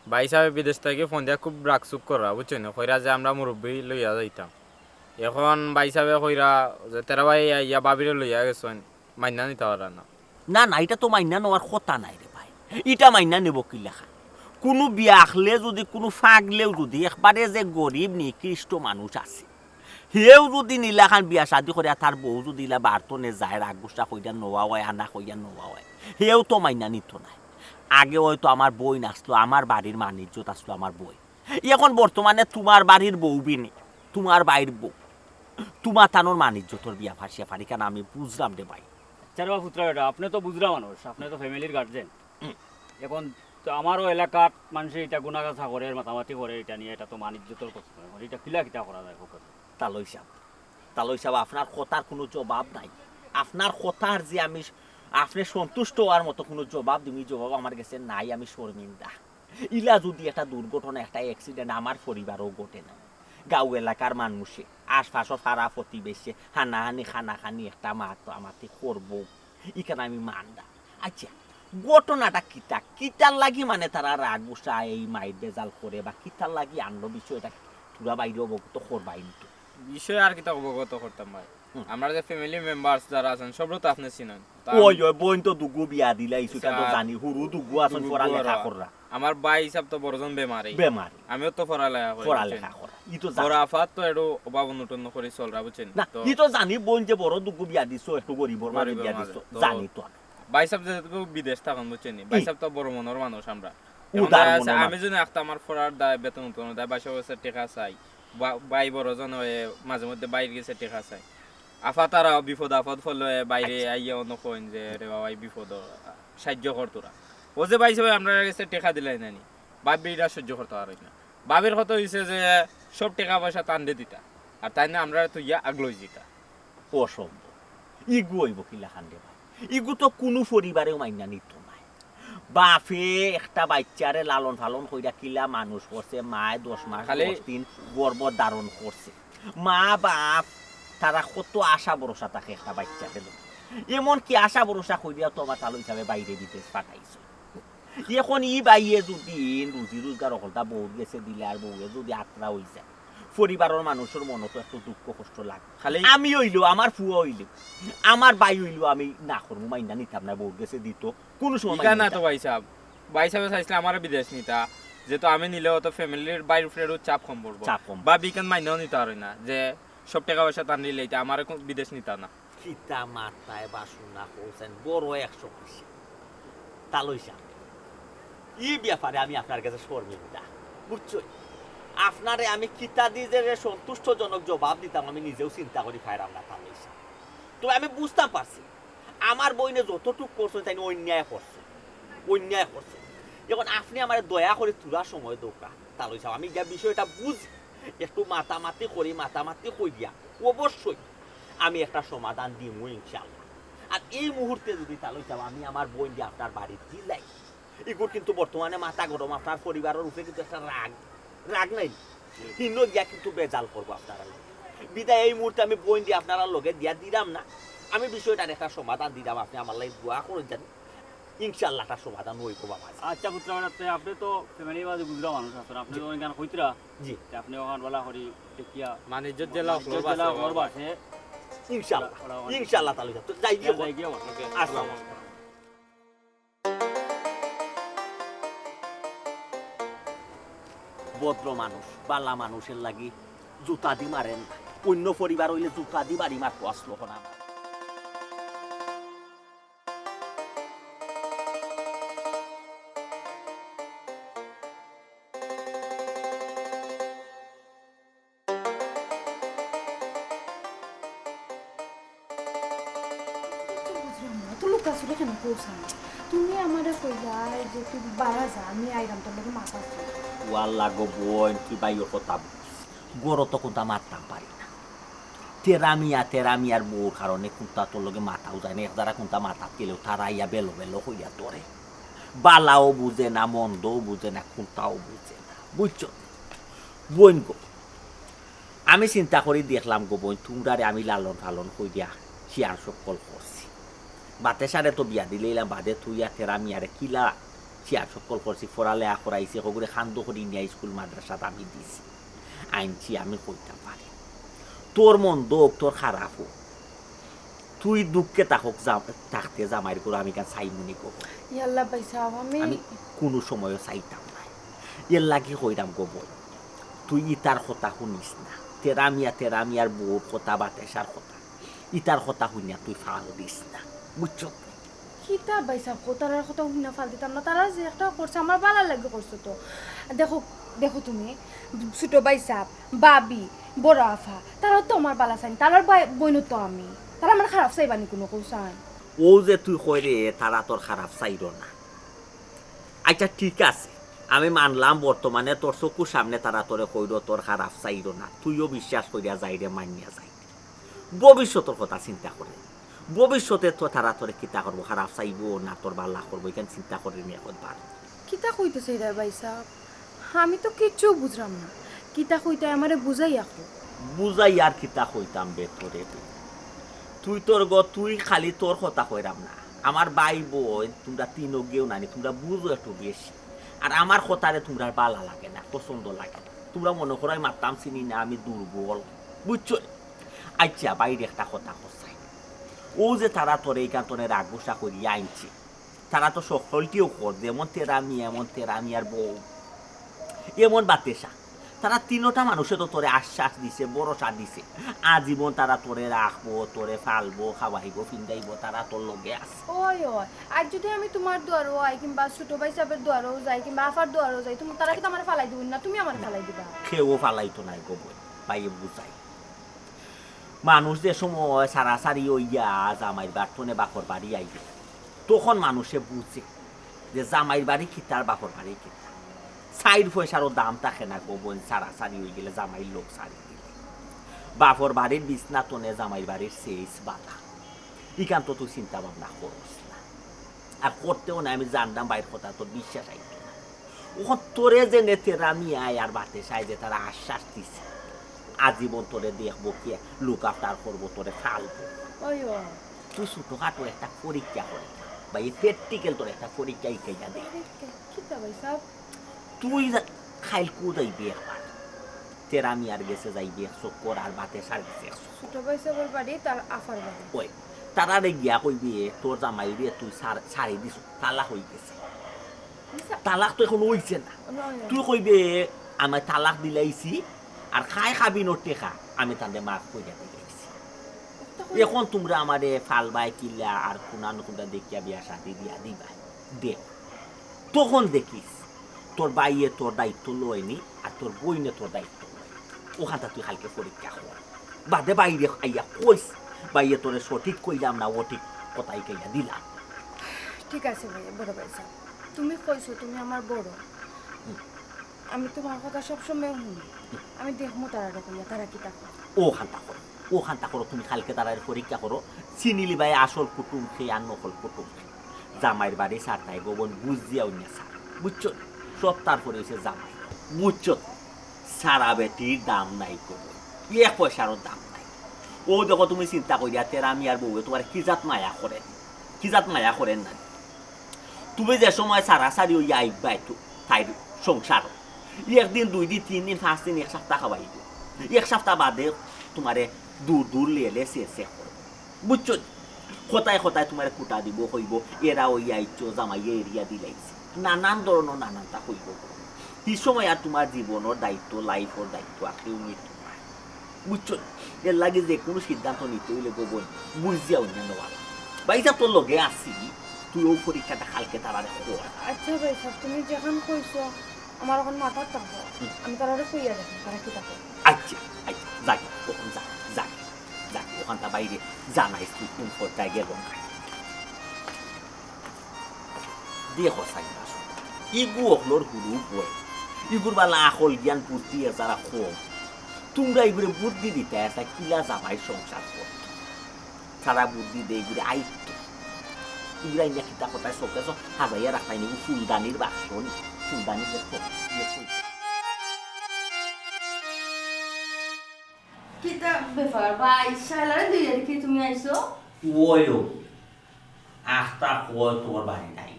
ভাই সাহেব বিদেশ থাকি ফোন দিয়া খুব রাগ চুপ কররা, বুঝছইন নি? কইরা যে আমরা মুরব্বি লইয়া যাইতাম। এখন ভাই সাহেবে কইরা যে তেরা ভাই আইয়া ভাবিরে লইয়া গেছইন, মাইন্না নিতা পাররা না। না, না, ইটা তো মাইন্না নেওয়ার কথা নায় রে ভাই। ইটা মাইন্না নেবো কিলাখান? কুনু বিয়াখলে যুদি কুনু ফাগলেও যুদি একবারে যে গরিব নিকৃষ্ট মানুষ আছে, হেউ যুদি নিলাখান বিয়া শাদি করিয়া তার বউ যুদি ইলা বারতনে যায়, রাগ গুসা কইয়া নোয়া অয়, আনা কইয়া নোয়া অয়, হেউ তো মাইনা নিতো নায়। আগে অয়তো আমার বইন আছলো, আমার বাড়ির মান ইজ্জত আছলো আমার বইন। এখন বর্তমানে তুমার বাড়ির বউ বিনি, তুমার বাইর বউ, তুমা তানর মান ইজ্জতর বিয়া ফাঁসিয়া ফারি কেন আমি বুঝলাম রে ভাই। আচ্ছা রে বা পুত্রা বেটা, আপনে তো বুঝরা মানুষ, আপনে তো ফ্যামিলির গার্জেন। হুম। এখন তো আমারও এলাকাত মানষে ইটা গুনাগাছা করের, মাতামাতি করের, ইটা নিয়া, ইটা তো মান ইজ্জতর প্রশ্ন। এখন ইটা কিলা কিতা করা যায়, কউক্কা তো। তালই সাব, তালই সাব, আপনার কথার কুনু জবাব নাই। আপনার কথার যে আমি, আপনে সন্তুষ্ট অওয়ার মতো কুনু জবাব দিমু, ই জবাব আমার গেছে নাই, আমি শর্মিন্দা। ইলা যুদি একটা দুর্ঘটনা, একটা accident আমার পরিবারও ঘটে না, গাঁও এলাকার মানুষে, আশপাশর পাড়া প্রতিবেশে হানাহানি, খানাখানি, একটা মাতামাতি করবো, ইখান আমি মানরাম। আচ্ছা, ঘটনাটা কিতা? কিতার লাগি মানে তারা রাগ গুসা, এই মাইর বেজাল করে বা কিতার লাগি আনলো বিষয়টা? তুরা বাইরে অবগত করবায় নি তো? বিষয় আর কিতা অবগত করতাম ভাই? হুম। আমরা যে ফ্যামিলি মেম্বার্স যারা আছইন, সবরে তো আপনে চিনইন। তা ওই, ওই, বইন তো দুগু বিয়া দিলাইছো, ইটা তো আচ্ছা, জানি, হুরু দুগু আছইন, দুগু পড়ালেখা আর কররা। আমার ভাই হিসাব তো বড়জন বেমারি। বেমারি। আমিও তো পড়ালেখা করি, পড়ালেখা বুঝছেন? করা। ই তো জানি। বড় আফাত তো একটু অভাব অনটন করি চলরা, বুঝছেন? না, তো ই তো জানি, বইন যে বড় দুগু বিয়া দিছো, একটু গরিবর মাঝে গরিবর বিয়া মাঝে। দিছো, তো জানি তো আমি। ভাই সাহেব যেহেতু বিদেশ থাকইন, বুঝছেন নি? ভাই ই। সাহেব তো বড় মনর মানুষ আমরা। এখন উদার দেখা যাচ্ছে মনর আমি মানুষ। যদি একটা আমার পড়ার দায়, বেতন উত্তোলনের দায়, ভাই সাহেবের কাছে টেকা চাই, বা-, ভাই বড়জন অয়, মাঝে মধ্যে ভাইর গেছে টেকা চাই। আফা তারা বিপদ আপদ পড়লে বাইরে আচ্ছা। আইয়া অনো কইন যে, "রে বাবা, ই বিপদ, সাহায্য কর তোরা।" ও যে ভাই সাহেব আমরার গেছে টেকা দিলাইন না নি, ভাবি ইটা সহ্য করতা পারইন না। ভাবির কথা অইছে যে সব টেকা পয়সা তানরে দিতা, আর তাইন আমরারে থইয়া আগলই যিতা। অসম্ভব। ইগু অইবো কিলাখান রে ভাই? ইগু তো কুনু পরিবারেও মাইনা নিতো নায়। বাফে একটা বাইচ্চারে লালন পালন কইরা কিলা মানুষ করছে, মায় দশ মাস, খালি দশ দিন গর্ভ ধারণ করছে। মা বাফ তারা কত আশা ভরসা থাকে একটা বাইচ্চারে লইয়া। এমনকি আশা ভরসা কইরা তো আমার তালই সাবে বাইরে বিদেশ পাঠাইছে। এখন ই ভাইয়ে যুদি রুজি রোজগার অকলতা বউর গেছে দিলে আর বউয়ে যুদি আত্রা অই যায়, পরিবারর মানুষর মনো তো একটু দুঃখ কষ্ট লাগে। খালি আমি অইলেও, আমার ফুয়া অইলেও, আমার ভাই অইলেও আমি না করমু, মাইনা নিতাম না, বউর গেছে দিতো, কুনু সময় ইখান মাইনা না তো নিতাম। ভাই সাহেব, ভাই সাহেবে চাইছলে আমারে বিদেশ নিতা, যেহেতু আমি নিলেও তো ফ্যামিলির বাইর উপরে একটু চাপ কম পড়বো। চাপ কম। ভাবি ইখান মাইনাও নিতা পারইন না, যে সব টেকা পয়সা তানরে দিলাইতা, আমারে কুন বিদেশ নিতা না। কিতা মাতরায় বা হুনা কইছইন, বড় এক সমস্যা। তালই সাব, ই ব্যাপারে আমি আপনার গেছে শর্মিন্দা, বুঝছইন? আপনারে আমি কিতা দি যে সন্তুষ্টজনক জবাব দিতাম, আমি নিজেও চিন্তা করি পাইরাম না, তালই সাব। তবে আমি বুঝতাম পারছি, আমার বইনে যতটুক করছইন, তাইন অন্যায় করছইন, অন্যায় করছইন। এখন আপনে আমারে দয়া করি থুড়া সময় দেউক্কা, তালই সাব, আমি গিয়া বিষয়টা বুঝি, একটু মাতামাতি করি, মাতামাতি করিয়া অবশ্যই আমি একটা সমাধান দিমু ইনশাআল্লাহ। আর এই মুহূর্তে যুদি তালই সাব আমি আমার বইনরে আপনার বাড়িত দিলাই, ইগুর কিন্তু বর্তমানে মাথা গরম, আপনার পরিবারর উপরে কিন্তু একটা রাগ, রাগ নাই, হিনো গিয়া কিন্তু বেজাল করবো আপনারার লগে। বিদায় এই মুহূর্তে আমি বইনরে আপনারার লগে দিয়া দিরাম না, আমি বিষয়টার একটা সমাধান দিরাম, আপনে আমার লাগি দোয়া করইন যেন। ইনশাআল্লাহ একটা সমাধান অইবো বাবা। আচ্ছা পুত্র, আপনে তো ফ্যামিলির মাঝে বুঝরা মানুষ আছইন, আপনে জি। তো অখান কইতরা, জি। তে আপনে অখান বালা করি দেখিয়া মানিজ্য জেলা মানিজ্য জেলা ঘর বাসে। ইনশাআল্লাহ, ওরা অখান ইনশাআল্লাহ তালই সাব। তো যাই গিয়া যাই গিয়া বল। ওকে, আচ্ছা। আসসালামু আলাইকুম। ভদ্র মানুষ, বালা মানুষর লাগি জুতা দি মারের না। অইন্য পরিবার অইলে জুতা দি বাড়ি মারতো আছলো অখন আমার। কিচ্ছু বুঝলাম না, অত লুকাছুপি কেনে করছ? তুমি আমারে কইলায় যে তুই বারা যা, আমি আইরাম তোর লগে মাতাত। ও আল্লাহ গো বইন, তুই ভাইর কথা বুঝ। ঘরো তো কুন্তা মাততাম পারি না। তেরা মিয়া, তেরা মিয়ার বউর কারণে কুন্তা তোর লগে মাতাও যায় না, এক জারা কুন্তা মাতাত গেলেও তারা আইয়া বেলো বেলো কইয়া ধরে। বালাও বুঝে না, মন্দও বুঝে না, কুন্তাও বুঝে না, বুঝছো? বইন গো, আমি চিন্তা করি দেখলাম গো বইন, তুমরারে আমি লালন পালন করিয়া শিয়ার সকল করছি। বাতেশারে তো বিয়া দিলাইলাম, বাদে তুই আর তেরা মিয়ারে কিলা শিয়ার সকল করছি, পড়ালেখা করাইছি, হগুরে খান্দ করি নিয়া স্কুল মাদ্রাসাত আমি দিছি, আনছি, আমি কইতাম পারি। তোর মন্দ অউক, তোর খারাপ অউক, তুই দুঃখে থাকতে জামাইর ঘরো আমি কেনে চাইমু নি গো বইন? ইয়াল্লা ভাইসাব, আমি আমি কুনু সময়ও চাইতাম নায়। এরলাগি কইরাম গো বইন, তুই ইতার কথা হুনিস না। তেরা মিয়া, তেরা মিয়ার বউর কথা, বাতেশার কথা, ইতার কথা হুনিয়া তুই ফাল দিস না, বুঝছো? কিতা ভাইসাব কও, তারার কথা হুনিয়া ফাল দিতাম না। তারা যে একটা করছে, আমার ভালার লাগি করছে তো। দেখো, দেখো তুমি, ছোট ভাইসাব, ভাবি, বড় আফা, তারাও তো আমার ভালা চাইন, তারার ভাই, বইনও তো আমি। তারা আমার খারাপ চাইবা নি কুনু, কও চাইন? অউ যে তুই কইরে, তারা তোর খারাপ চাইরো না। আইচ্ছা, ঠিক আছে, আমি মানলাম, বর্তমানে তোর চকুর সামনে তারা তোরে কইরো, তোর খারাপ চাইরো না, তুইও বিশ্বাস করিয়া যাইরে, মানিয়া যাইরে। ভবিষ্যতর কথা চিন্তা করে, ভবিষ্যতে তো তারা তোরে কিতা করবো, খারাপ চাইবো না তোর ভালা করবো, ইখান চিন্তা করিরে নি একবার। কিতা কইতাছইন ভাইসাব? আমি তো কিচ্ছু বুঝরাম না। কিতা কইতায় আমারে বুঝাইয়া কও। বুঝাইয়া আর কিতা কইতাম বে তোরে? তুই তোর গ-, তুই খালি তোর কথা কইরাম না। আমার ভাই বইন, তুমরা তিনগিও নানি, তুমরা বুঝো একটু বেশি। আর আমার কথারে তুমরার ভালা লাগে না, পছন্দ লাগে না। তুমরা মনো করো আমি মাততাম চিনি না, আমি দুর্বল, বুঝছো? আইচ্ছা, বাইরে একটা কথা কও চাই। অউ যে তারা তোরে ইখান তনে রাগ গুসা করিয়া আনছে, তারা তো সকলটিও কর, যেমন তেরা মিয়া, এমন তেরা মিয়ার বউ, এমন বাতেশা। তারা তিনোটা মানুষে তো তোরে আশ্বাস দিছে, ভরসা দিছে, আজীবন তারা তোরে রাখবো, তোরে ফালবো, খাওয়াইবো, ফিন্দাইবো, তারা তোর লগে আছে। ওই, ওই, আর যদি আমি তুমার দুয়ারো আই, কিংবা ছোট ভাইসাবর দুয়ারো যাই, কিংবা আফার দুয়ারো যাই, তুমি, তারা কিতা আমারে ফালাই দিবা না? তুমি আমারে ফালাই দিবা? কেউ ফালাইতো নায় গো বইন, ভাইয়ে বুঝাই। মানুষ যে সময় সারাসারি অইয়া জামাইর বাড়ি তনে বাপর বাড়ি আইবে, তখন মানুষে বুঝে যে জামাইর বাড়ি কিতা আর বাপর বাড়ি কিতা। চাইর পয়সারও দাম থাকে না গো বইন, সারাসারি অইগেলে, জামাইর লোক সারি দিলে। বাপর বাড়ির বিছনা তনে জামাইর বাড়ির চেইজ বালা। ইখান তো তুই চিন্তা ভাবনা করস না। আর করতেও না, আমি জানতাম ভাইর কথা তোর বিশ্বাস আইতো না। অখন তোরে যেনে তেরা মিয়ায় আর বাতেশায় যে তারা আশ্বাস দিছে, আজীবন তোরে দেখবো কি, look after করবো, তোরে ফালবো। ওই ও। তুই ছোটখাটো একটা পরীক্ষা করে, বা এই practical তোর একটা পরীক্ষা ইখাইয়া দে। পরীক্ষা? কিতা ভাইসাব? তুই যা-, খাইলকু যাইবি একবার, তেরা মিয়ার গেছে যাইবি এক চক্কর, আর বাতেশার গেছে এক চক্কর। ছোট ভাইসাবর বাড়ি, তার আফার বাড়ি। ওই, তারারে গিয়া কইবি, তোর জামাইরে তুই সার-, সারি দিছ, তালাক অইগেছে। আচ্ছা। তালাক তো অখন অইছে না। না, না। তুই কইবে, "আমি তালাক দিলাইছি, আর খায় কাবিনর টেকা আমি তানরে মাফ করিয়া দিলাইছি। অখন তুমরা আমারে ফালবায় কিলা, আর কুনান কুনটা দেখিয়া বিয়া শাদি দিয়া দিবায়, দেও।" তখন দেখিস, তোর ভাইয়ে তোর দায়িত্ব লয়নি, আর তোর বইনে তোর দায়িত্ব লয়। অখানটা তুই কাইলকে পরীক্ষা কর। বাদে বাইরে আইয়া কইস, "ভাইয়ে তোরে সঠিক কইলাম না অঠিক, কথা ইখাইয়া দিলাম।" ঠিক আছে ভাইয়া, বড় ভাইসাব, তুমি কইছো, তুমি আমার বড়। হুম। আমি তুমার কথা সবসময় হুনি। হুম। আমি দেখমু তারারে কইয়া, তারা কিতা কয়। অখানটা করো, অখানটা করো, তুমি কাইলকে তারারে পরীক্ষা করো, চিনিলিবায় আসল কুটুম কে আর নকল কুটুম কে। জামাইর বাড়ি সারতায় গো বইন, বুঝিয়া অইন্য সার, বুঝছো? সব তারপরে অইছে জামাই, বুঝছো? সারা বেটির দাম নাই গো বইন, এক পয়সারও দাম নাই। অউ দেখো, তুমি চিন্তা করিয়া, তেরা মিয়ার বউয়ে তুমারে কি জাত মায়া করের, কি জাত মায়া করের না। তুমি যে সময় সারাসারি অইয়া আইবায় তাইর সংসারো, একদিন, দুইদিন, তিনদিন, পাঁচদিন, এক সাপ্তা খাওয়াইবো, এক সাপ্তা বাদে তুমারে দূর দূর লেলে সে সে করবো। বুঝছো? কথায় কথায় তুমারে কুটা দিবো, কইবো, "এরা অইয়া আইছো, জামাইয়ে এড়িয়া দিলাইছে।" নানান ধরনর নানানতা কইবো। হি সময় আর তুমার জীবনর দায়িত্ব, life-র দায়িত্ব আর কেউ নিতো নায়। বুঝছো? এরলাগি যেকুনু সিদ্ধান্ত নিতে অইলে গো বইন, বুঝিয়া অইন্য নেওয়া লাগবো। ভাইসাব তোর লগে আছি, তুই অউ পরীক্ষাটা কাইলকে তারারে কর। আচ্ছা ভাইসাব, তুমি যেখান কইছো, আমার অখন মাথাত থাকবো। হুম। আমি তারারে কইয়া দেখমু, তারা কিতা কয়। আচ্ছা, আচ্ছা, যাগি, অখন যা, যাগি, যাগি, অখানটা বাইরে জানাইস তুই কুন পর্যায়ে গেলো না। দেখো চাইন না, ইগু অকলর হুরু বয়, ইগুর বালা আকল জ্ঞান বুদ্ধি এছাড়া কম। তুমরা ইগুরে বুদ্ধি দিতায় আছো কিলা জামাইর সংসার করতো। তারা বুদ্ধি দেয় ইগুরে আয়ত্ত। ইগুরে আইনা কিতা কথায় চোখে চোখ হাজাইয়া রাখতায় নি, ফুলদানির বাক্স নি, ফুলদানি দেখো, দেখো। কিতা ব্যাপার ভাই, শালারে লইয়া দেখি তুমি আইছো? ওই ও, আখতা কয় তোর বাড়ি নাই।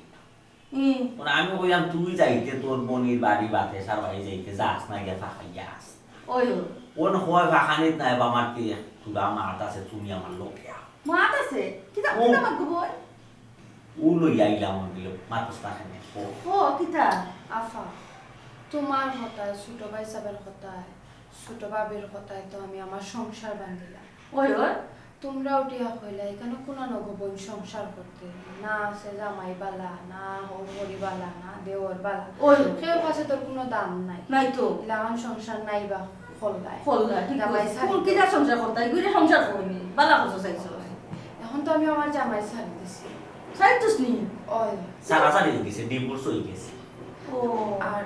হুম। মানে আমি কইলাম, তুই যাইতে তোর বইনর বাড়ি বাতেশার বাড়ি যাইতে যাস না, গিয়া ফাঁকাইয়া আস। ওই ও। অন কয় ফাঁকানিত নাই বা, আমার কি এক টুরা মাত আছে, তুমি আমার লগে আও। মাত আছে? কিতা, ও। কিতা মাত গো বইন? ও লইয়া আইলাম, আমি বলে, মাতস না কেনে? ও। ও, কিতা? আফা, তুমার কথায়, ছোট ভাইসাবর কথায়, ছোট ভাবির কথায় তো আমি আমার সংসার ভাঙিলাম। ওই ওই। তোমরা উঠিয়া কইলা, এখানে কোন নগবন সংসার করতে, না আছে জামাই বালা, না হউ হরি বালা, না দেওর বালা। ওই। কেউ কাছে তোর কোনো দাম নাই। নাই তো। লাগান সংসার নাই বা খল্লায়। খল্লায়, ঠিক জামাই কইছ। ছাড়ি কোন তো। কিতা সংসার করতাই? গুইরে সংসার করনি। বালা করছো চাইছো। এখন তো আমি আমার জামাই ছাড়ি দিছি। চাইতোস নি? ওই। সারাসারি হয়ে গেছে, ডিভোর্স হয়ে গেছে। ও। আর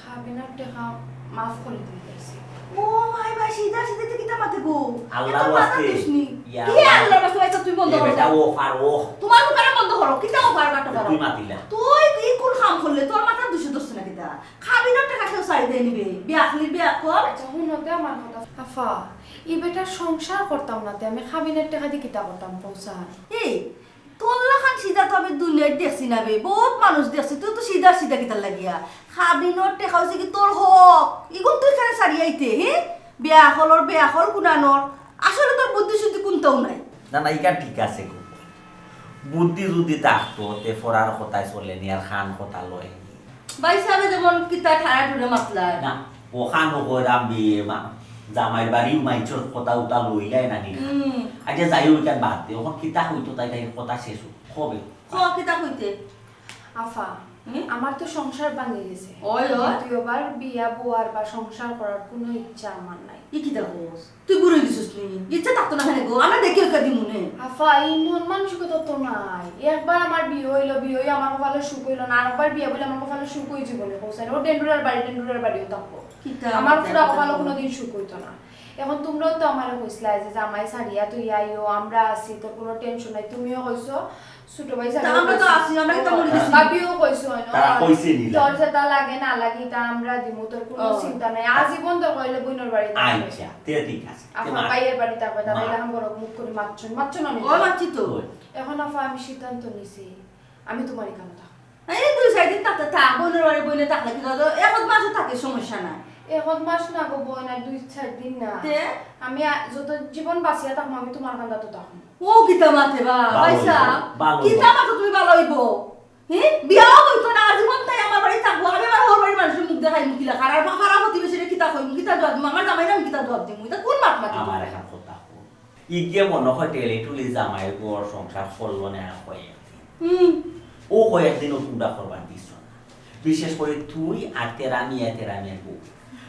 খাবিনর টাকা মাফ করে দিয়ে গেছি। ও মাই বা, সিধা সিধা তুই কিতা মাতে গো? আল্লাহ এত মাথা ওয়াস্তে। দিস নি। ইয়া কি আল্লাহ। আল্লাহর ওয়াস্তে, ভাই, তুই বন্ধ এ কর। বেটা, ও ফার, ও। তোমার মুখে বন্ধ করো। কিতা ও ফার কাটো ফারো? তুই মাতিলা। তুই কি কোন কাম করলে? তোর মাথা দুষে ধরছে না কিতা? খাবিনর টাকা কেউ চাই দেয় নিবে? বিয়াখলির বিয়া কর। আচ্ছা, হুনো তে আমার কথা। আফা, ই বেটার সংসার করতাম না তে আমি খাবিনর টাকা দিয়ে কিতা করতাম, পৌঁছা? এই, তোর লাখান সিধা তো আমি দুনিয়াত দেখছি না বে, বহুত মানুষ দেখছি, তুই তো সিধা সিধা কিতার লাগিয়া? খাবিনর টেকা হইছে কি তোর হক, ইগুন তুই কেনে ছাড়ি আইতে, হে? বেয়াখলর বেয়াখল কুনানর, আসলে তোর বুদ্ধি শুদ্ধি কুনটাও নাই। না না, ইখান ঠিক আছে গো। বুদ্ধি যদি থাকতো, তে ফরার কথায় চলে নি আর খান কথা লয় নি। ভাই সাহেব যেমন কিতা ঠাড়া টুড়ে মাতলা। না, ওখান কইরাম বিয়ে মা, জামাইর বাড়িও মাইনষর কথা উতা লইলাই না নি। হুম। আচ্ছা, যাই হোক, ইখান বাদ দে, ওখান কিতা হইতো তাই তাই কথা শেষ হোক। হবে। ক কিতা কইতে? আফা, হুম? আমার তো সংসার ভাঙি গেছে। ওই, ওই। দ্বিতীয়বার বিয়া বওয়ার বা সংসার করার কোনো ইচ্ছা আমার নাই। ই কিতা কস? তুই বুড়ো গেছিস নি? ইচ্ছা থাকতো না কেনে গো? আমরা দেখি ওকে দিমুনে। আফা, এই মন মানসিকতা তো নাই। একবার আমার বিয়ে হইলো, বিয়ে হইয়া আমার কপালে সুখ হইলো না, আরেকবার বিয়ে বলে আমার কপালে সুখ হয়ে জীবনে পৌঁছায় না। ও ডেন্ডুরার বাড়ি, ডেন্ডুরার বাড়িও থাকবো। কিতা আমার মাতে পুরা এখন? কপালে কোনোদিন সুখ হইতো না। এখন তোমরাও তো আমারে কইছিলা যে জামাই ছাড়িয়া তুই আইও, আমরা আছি, তোর কোনো টেনশন নাই। তুমিও কইছো ছোট ভাই তা আমরা তো আছি, আমরা তো মরে গেছি। ভাবিও কইছো, হয় না? তারা কইছে নি। তোর যেটা লাগে না লাগে, তা আমরা দিমু, তোর কোনো ও। চিন্তা নাই। আজীবন তোর কইলে বইনর বাড়ি থাকবে। আচ্ছা, তে ঠিক আছে। তে আপনার মা- ভাইয়ের বাড়ি থাকবে, তাহলে মা- এরকম বড় মুখ করে মাতছো, মাতছো না নি? ও মাতছি তো। ওই। এখন আফা আমি সিদ্ধান্ত নিছি, আমি তোমার এখানে থাকবো। এই দুই চার দিন থাকতে থাক, বইনর বাড়ি বইনে থাকলে কি করো? এক মাসও থাকে, সমস্যা নাই। এক মাস না গো বইন, আর দুই চার দিন না। তে? আমি আ-, যত জীবন বাঁচিয়া থাকবো, আমি তোমার কান্দাত থাকবো। ও কিতা মাতে বা, ভালো ভাইসা, হইবো, ভালো হইবো। কিতা মাতো তুমি ভালো হইবো? হি? বিয়াও হইতো না, আজীবন তাই আমার বাড়ি থাকবো, আমি আমার হউর বাড়ির মানুষের মুখ দেখাই মুখিলা খারাপ, পাড়া প্রতিবেশীরে কিতা কইমু, কিতা জবাব দিমু, আমার জামাইরে আমি কিতা জবাব দিমু, ইটা কোন মাত মাতি? আমার এখন কথা কও। ইগে মনে হয় টেলে টুলি জামাইর ঘর সংসার করলো না আর কয়েকদিন। হুম। ও কয়েকদিন ও তোমরা করবার দিছ না। বিশেষ করে তুই আর তেরা মিয়া, তেরা মিয়ার বউ।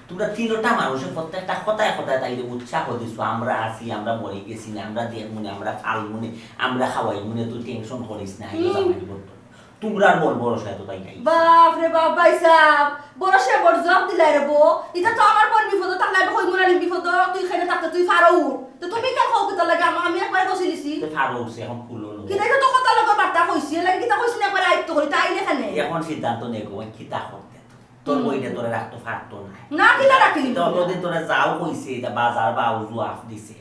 তোমরা তিনটা মানুষে প্রত্যেকটা কথায় কথায় তাইরে উৎসাহ দিছো, "আমরা আছি, আমরা মরে গেছি না, আমরা দেখমুনে, আমরা ফালমুনে, আমরা খাওয়াইমুনে, তুই টেনশন করিস না, আইও হুম। জামাইর ঘর তো।" তোমরা আর বল ভরসা তো তাই নাই। বাপ রে বাপ, ভাইসাব, বড় সে বড় জবাব দিলাই রে বউ। ইটা তো আমার বোন বিপদ, তার লাগে কই মুরানি বিপদ, তুই এখানে থাকতে তুই ফারো উঠ। তো তুমি কেন কও কিতা লাগে? আমা-, আমি একবারে বসে লিছি। তো ফারো উঠছে, এখন খুলো লো। কিতা ইটা তো কথা লগর বার্তা কইছি, এর লাগি কিতা কইছি না একবারে আইতো করি, তাই এখানে। এখন সিদ্ধান্ত নে গো, কিতা করতে তো। তোর হুম। বইনে তোরে রাখতো ফারতো না। না, কিতা রাখি নি? তো যদি তোরে যাও কইছে, এটা বাজার বা উজু আফ দিছে।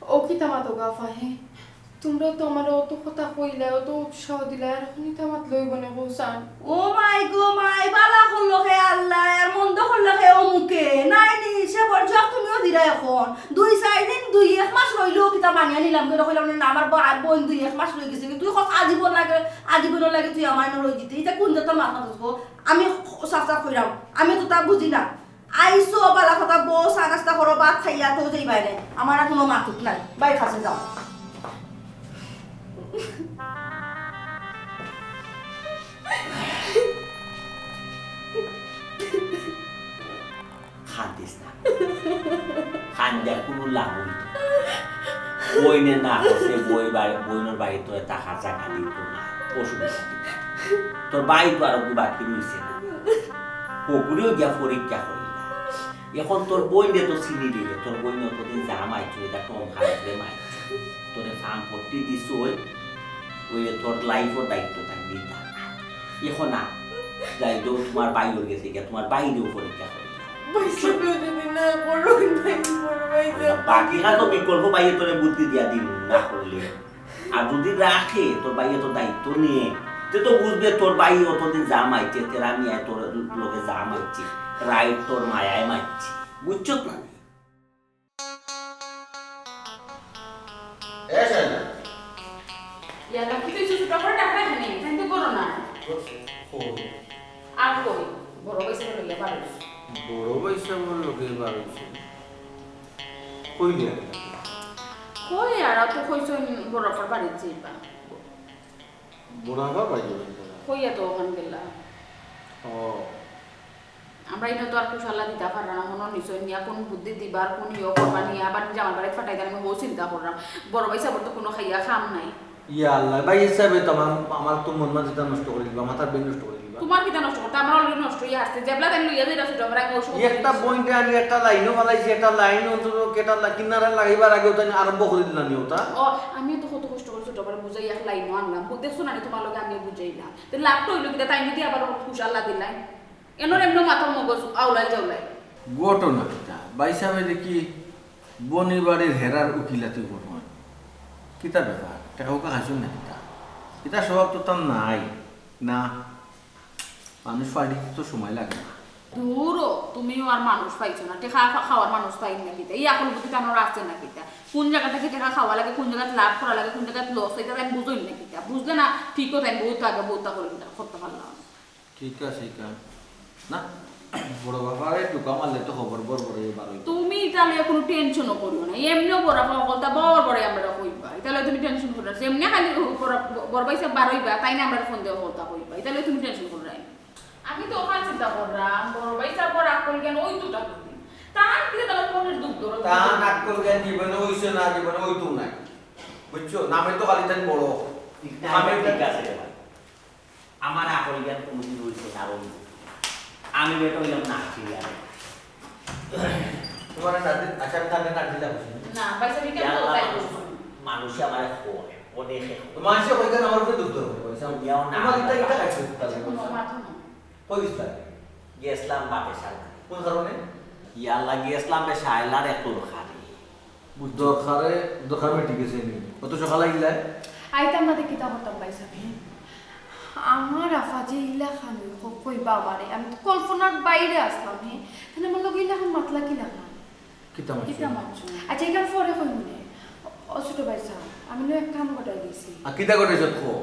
ও কিতা মাতো গো আফা, হে? তোমরা তো আমার অত কথা কইলা, অত উৎসাহ দিলা, আর এখন ইতা মাত লইব না বউসান। ও মাই গো মাই, বালা করলো হে আল্লাহ, আর মন্দ করলো হে অমুকে। নাই নি, সে বড় জবাব তুমিও দিলা এখন। দুই চার দিন, দুই এক মাস রইলো, কিতা মানিয়া নিলাম, করে কইলাম না, আমার বা-, বোন দুই এক মাস রই গেছে, তুই কত আজীবন লাগে, আজীবন লাগে তুই আমার না রই দিতে। ইটা কোন জাতর মাত মাতস গো? আমি সাফ সাফ কইরাম, আমি তো তা বুঝি না। আইছো বালা কথা, বউ চা নাস্তা করো, ভাত খাইয়া তো যাইবায় নে। আমার আর কোনো মাতুক নাই, বাইর কাছে যাও। কান্দিস না। কান্দিয়া কোনো লাভ হইতো না। বইনে না করছে, বই বাড়ি, বইনর বাড়ি তোরে থাকার জাগা দিত না। অসুবিধা কি? তোর ভাই তো আরো বাকি রইছে না। হগুরেও গিয়া পরীক্ষা করিলা। এখন তোর বইনে তো চিনি দিলে, তোর বইনে অতদিন যা মাইছো, এটা কম খারাপ রে মাইছো। তোরে ফাম পট্টি দিছ, ওই, ওই যে তোর লাইফর দায়িত্ব তাই নিতা। এখন না, যাই তো তোমার ভাইর গেছে গিয়া, তোমার ভাইরেও পরীক্ষা করিলা। ভাইসাব যদি না করো, তাই বড় ভাইসাব। বাকি না তো বিকল্প ভাইয়ে তোরে বুদ্ধি দিয়া দিন না করলে। আর যদি রাখে তোর ভাইয়ে তোর দায়িত্ব নিয়ে, তে তো বুঝবে তোর ভাই অতদিন যা মাইছে, তেরা মিয়ায় তোর লগে যা মাইছে, রাইট তোর মায়ায় মাইছে। বুঝছত না? এ শায়লা। ইয়াল্লা, কি তুই ছোট করে ডাকা এখানে? এখানে তো করো না। ও, আর কই? বড় ভাইসাব লইয়া পারো। বড় ভাইসাব লগে পারছি। কইলে? কই আর, তো কইছইন বড় আফার বাড়িত যাইবা। বড় আফার বাড়ি যাইবা? কইয়া তো অখান গেলা। ও। আমরা ইনো তো আর কুশাল্লা দিতা পাররা না, মনো নিশ্চয় নিয়া কোন বুদ্ধি দিবার, কোন ইয়ে করবা নিয়া, আবার নিজে আমার বাড়িত ফাটাই দেন, আমি বউ চিন্তা করলাম। বড় ভাইসাবর তো কোনো খাইয়া খাম নাই। ইয়া আল্লাহ, ভাই হিসাবে তো আমার, আমার তো মন মাঝে নষ্ট করে দিবা, মাথার বেন নষ্ট করে দিবা। তোমার কিতা নষ্ট করতে? আমার already নষ্ট হইয়া আসছে। যেবলা তাই লইয়া যাইরা ছোট, আমরা আমি ওষুধ একটা পয়েন্টে আমি একটা লাইনও ফালাইছি, একটা লাইন অন্তত কেটা কিনারা লাগাইবার আগে ওটা আরম্ভ করে দিলাম নি ওটা। ও, আমি তো কত কষ্ট করে ছোট করে বুঝাই এক লাইনও আনলাম। বু-, দেখছো না নি, তোমার লগে আমি বুঝাইলাম। তো লাভটা হইলো কিতা? তাই যদি আবার কুশাল্লা দিলাই, এনর এমন মাথার মগজ আউলাই যাউলাই। ঘটনা কিতা? ভাইসাবে দেখি বনি বাড়ির হেরার উকিলাতি করবা। কিতা ব্যাপার? টেকা উকা খাইছইন না কিতা? ইতা স্বভাব তো তার নাই। না, মানুষ পাল্টিতে তো সময় লাগে না। দূরও, তুমিও আর মানুষ পাইছো না। টেকা খা-, খাওয়ার মানুষ পাইন না কিতা? এই আকল বুদ্ধি তানোর আছে না কিতা? কোন জায়গা থাকি টেকা খাওয়া লাগে, কোন জায়গাত লাভ করা লাগে, কোন জায়গাত লস, ইতা তাই বুঝইন না কিতা? বুঝলে না, ঠিকও তাই বহুত আগে বহুত করইন না, করতে পারলাম না। ঠিক আছে, ইখান না, বড় বাফারে ঢুকা মারলে তো খবর বড় বড় বার অইবো। তুমি ইতা লইয়া কোনো টেনশনও করিও না। এমনিও বড় আফা হকলতা বড় বড় আমরা কইবা। ইতা লইয়া তুমি টেনশন করিও না। যেমনি খালি বড়, বড় ভাইসাব বার অইবা, তাইন আমরারে ফোন দিয়া হকলতা কইবা। ইতা লইয়া তুমি টেনশন করিও না। আমি তো অখান চিন্তা করলাম, বড় ভাইসাবর আকল জ্ঞান ওই দুটা করি। তান কিতা তারা মনের দুখ ধরো? তান আকল জ্ঞান জীবনে অইছে না, জীবনে অইতো নাই। বুঝছো? নামে তো খালি তান বড়। ঠিক না, আমি ঠিক আছে রে ভাই। আমার আকল জ্ঞান কোনোদিন অইছে না, অইছে। আমি বেটা অইলাম না, ঠিক আছে। তোমার নাজিল, আশা কানে নাজিলা বুঝি। না, ভাইসাব, ইটা ইয়া তো আল্লাহ, তাই মানুষ, বলছো। মানুষে আমারে কয়, অনেকে কয়। তোমার সে কইখান আমার উপরে দুখ ধরো, কইছে। ইয়াও না। তোমার ইটা, ইটা খাইছে, তাহলে কোনো মাথা না। কই গেছলা? গেছলাম বাপের সাথে। কোন কারণে? ইয়া আল্লাহ, গেছলাম বে শায়লার এক দরকারে। দরকারে, দরকার মিটি গেছে নি? অত সকাল আইলা? আইতাম না তে কিতা করতাম ভাইসাব, হে? আমার আফা যে ইলাখান ক-, কইবা আমারে, আমি তো কল্পনার বাইরে আসলাম, হে? তাইন আমার লগে ইলাখান মাতলা কিলাখান? কিতা মাতছো? কিতা মাতছো? আচ্ছা, ইখান পরে কইমুনে। ও ছোট ভাইসাব, আমি না এক কাম ঘটাই দিছি। আর কিতা ঘটাইছো কও?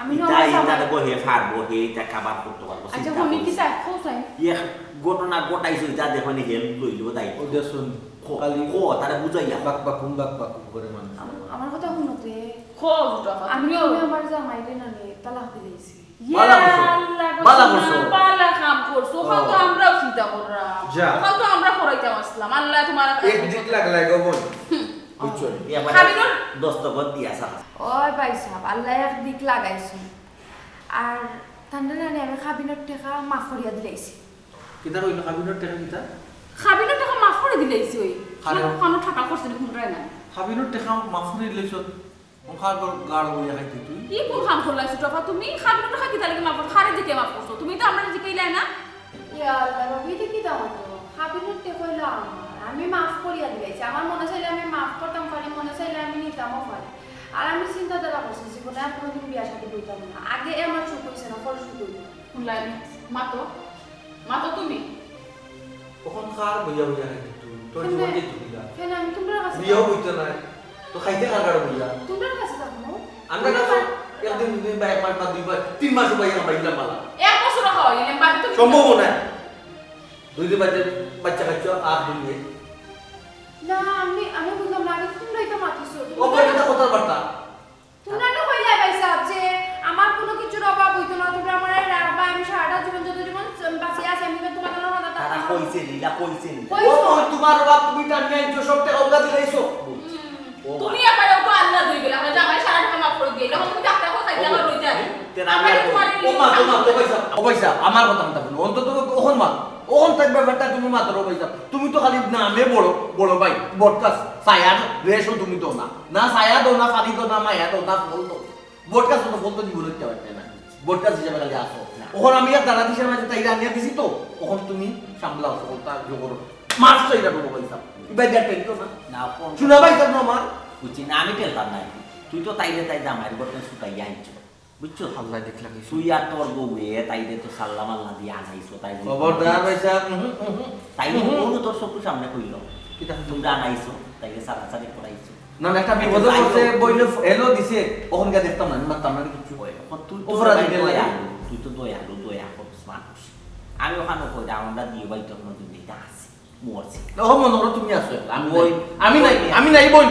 আমি না ইটা, আমার ইটা জামাই দেখো, হে পারবো, হে ইটা কাবার করতে পারবো, আচ্ছা, চিন্তা হুনি করিস কি না। চাই? খোঁজ আই। এক ঘটনা ঘটাইছো, ইটা দেখো নি, হেল্প লইলো দায়িত্ব। ও দেখছইন, খো, খালি খো, তারে বুঝাইয়া। বাক বাকুম, বাক বাকুম করে মানুষ। আম-, আমার কথা হুনো তে। খোঁজ উঠা। আমি না আমার জামাইরে নানি তালাক দিলাইছি। বালা করছো। ইয়াল্লা, বালা ঘোষণা, করছো। বালা কাম করছো। ওখান তো ও। আমরাও চিন্তা করলাম। যা। ওখান তো আমরা করাইতাম আসলাম। আল্লাহ তোমার এক দিক লাগলাই গো বোন। বুঝছো? এবার খাবিরুল। দস্তখত দিয়া সারা। ওই ভাইসাব, আল্লাহ এক দিক লাগাইছে। আর তানরে নানি আমি খাবিনর টেকা মাফ করিয়া দিলাইছি। কিতা কইলো খাবিনর টেকা কিতা? খাবিনর টেকা মাফ করে দিলাইছি ওই। খাবিন- খানো ঠাটা করছে নি কোনটাই না। খাবিনর টেকা মাফ করি দিলাইছ। ওখান গাড় বইয়া খাইতে তুই। কি কোন কাম করলা ছোট আফা তুমি? খাবিনর টেকা কিতা লাগি মাফ করছো? খারে জিকে মাফ করছো। তুমি তো আমরারে জিকাইলায় না। ইয়া আল্লাহ, ভাবি, ইটা কিতা অইতো? খাবিনর টেকা অইলো আমার। আমি মাফ করিয়া দিলাইছি। আমার মনে চাইলে আমি মাফ করতাম পারি, মনে চাইলে আমি নিতামও পারি। আর আমি চিন্তাধারা করছি, জীবনে আর কোনোদিন বিয়া শাদী করতাম না। আগে আমার সুখ অইছে না, পরে সুখ অইবো। হুনলায় নি? মাতো, মাতো তুমি। ওখান কার বইয়া বইয়া খাইতে তুই? তোর কেনে? জীবন দিয়ে তুই না। কেনে আমি তোমরার কাছে বিয়াও বইতে নাই। তো খাইতে কার গাড় বইয়া? তোমরার কাছে থাকবো। আমরা কাছে একদিন, দুদিন বা এক মাস বা দুই মাস, তিন মাস বইয়া খাবাইলাম বালা। এক বছর খাওয়াইলাম, বাদে তুমি সম্ভব না। দুই দিন বাদে বাচ্চা কাচ্চা আর দুই দিন। না, আমি, আমি বুঝলাম না, আগে তোমরাই তো মাতিছো। ও বলে এটা কথার বার্তা। তোমরা না কইলা ভাইসাব যে আমার কোনো কিছুর অভাব অইতো না, তোমরা আমারে রাখবা, আমি সারাটা জীবন যত জীবন বাঁচিয়া আছি, আমি তোমার জন্য মাথা তারা থাকবো। কইছে নি, ইলা কইছে নি। ও বই, তোমার বাপ তুমি টানিয়া আনছো, সব টেকা ওগা দিলাইছো। ও তুমি একবারে তো আল্লাহ দুই বেলা, আমার জামাই সারা টেকা মাফ করে দিয়ে, এখন তুমি ডাক্তার কোথায় যাবা রইতে? তেরা আমরা আমি তোমার ও মা, ও মা, ও পয়সা, ও পয়সা, আমার কথা মাথা বলো। অন্তত ওখান মা, ওখান থাক ব্যাপারটা তুমি মাত্র ও পয়সা। তুমি তো খালি নামে বড়, বড় ভাই, বটগাছ, ছায়া রেশও তুমি দো না। না ছায়া দো না, পানি দো না, মায়া দো না, ফল দো। বটগাছ তো ফল তো জীবনে দিতে পারতে না। বটগাছ হিসাবে খালি আসো। ওখান আমি এক দাঁড়া দিশার মাঝে তাই রানিয়া দিছি তো, ওখান তুমি সামলাও, সকলটা ইয়ে করো। মাছ তো এটা বড় পয়সা। এবার দেখ টেনশন না। না, কোন শোনা ভাই, কেন আমার? বুঝছি না, আমি টেলতাম নাই। তুই তো তাইলে তাই জামাইর বটগাছ শুকাইয়া আনছো। বুঝছো? আল্লাহ দেখলা কিছু। তুই আর তোর বউয়ে তাইলে তো সাল্লা মাল্লা দিয়ে আনাইছো, তাই বলে। খবরদার ভাই সাহেব, উহু, উহু। তাইলে বউরও তোর চকুর সামনে কইল। কিতা? তোমরা আনাইছো, তাইলে সারাসারি করাইছো। না, না, একটা বিপদে পড়ছে, বইলে এলো দিছে, ওখানকে দেখতাম না, আমি মারতাম না কিছু। ওই, ও তুই তো অপরাধী ভাই কেন লাগে? দয়ালু, তুই তো দয়ালু, দয়া করিস মানুষ। আমি ওখানে কই, আমরা দিয়ে ভাই তোর মধ্যে মেয়েটা আছে। মরছি। না, ও মনে করো তুমি আছো, আমি ওই নাই। আমি নাই, আমি নাই, বোন।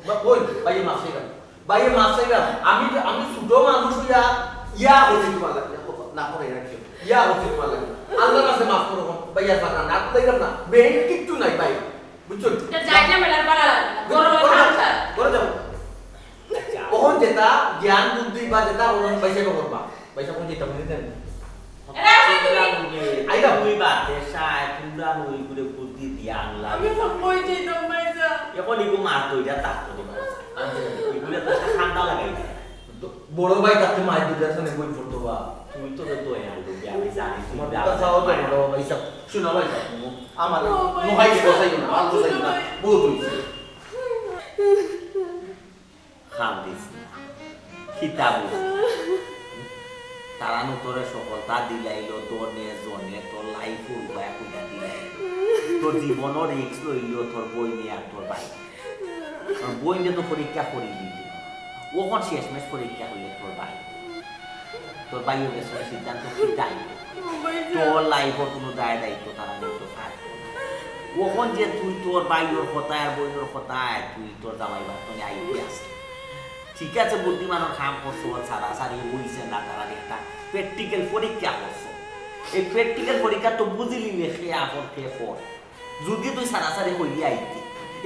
বা-, বোন, ভাইয়ে মাফ চাইবা। ভাইয়ে মাফ চাইবা। আমি, আমি ছোট মানুষ অইয়া ইয়া করছি তোমার লাগি, না করে রাখিও। ইয়া করছি তোমার লাগি। আল্লাহর কাছে মাফ করো, ভাইয়া, পারলাম না, আর তো দেখলাম না। বেইন কিচ্ছু নাই, ভাই। বুঝছো? এটা যাই না, মেলার পাড়া লাগে না। ঘরে যাও, ঘরে যাও। আচ্ছা। অখন যেটা জ্ঞান বুদ্ধি বা যেটা অখন পয়সা করবা। পয়সা কোন যেটা বুঝতে না। এরা আছে তুমি? আইবা। তুই বাদে সায়, তোমরা ওই করে বুদ্ধি দিয়া আনলা। আমি তো কই যাইতাম, ভাইজান। এখন এগু মার তো এটা তাক তো দেবো। আচ্ছা, এগুলো তো ঠান্ডা লাগাই দে। তো বড় ভাই তাতে মায়ের দুধের সামনে বই পড়তো বা। তুই তো তো দয়া আনলো, আমি জানি, তুই তোমার দয়া কথা চাও তো আনলো। বড় ভাই সাহেব। শোনো ভাই সাহেব, আমার ও ভাই, মহাই কথা না, আর কথা না। ভাই। বহুত হইছে। কান্দিস না। কিতা বুঝ? তারা নু তোরে সকলতা দিলাইলো, দনে জনে তোর লাইফ উল্টায় কইরা দিলাইলো। তোর জীবনর রিস্ক লইলো তোর বইনে আর তোর ভাই। তোর বইনে তো পরীক্ষা করি দিলি। অখন শেষমেশ পরীক্ষা করিলো তোর ভাই। তোর ভাইও গেছে সিদ্ধান্ত কিতা আইলো। ও ভাই, তোর লাইফর কোনো দায় দায়িত্ব তারা নিতে পারতো না। অখন যে তুই তোর ভাইর কথায় আর বইনর কথায় তুই তোর জামাই বাড়ি আইতে আসলি। ঠিক আছে, বুদ্ধিমানর কাম করছো, ছাড়াছাড়ি হইছে না, তারা একটা প্র্যাকটিক্যাল পরীক্ষা করছো। এই প্র্যাকটিক্যাল পরীক্ষা তো বুঝিলি নে, কে আপন কে পর। যদি তুই ছাড়াছাড়ি হইয়া আইতি,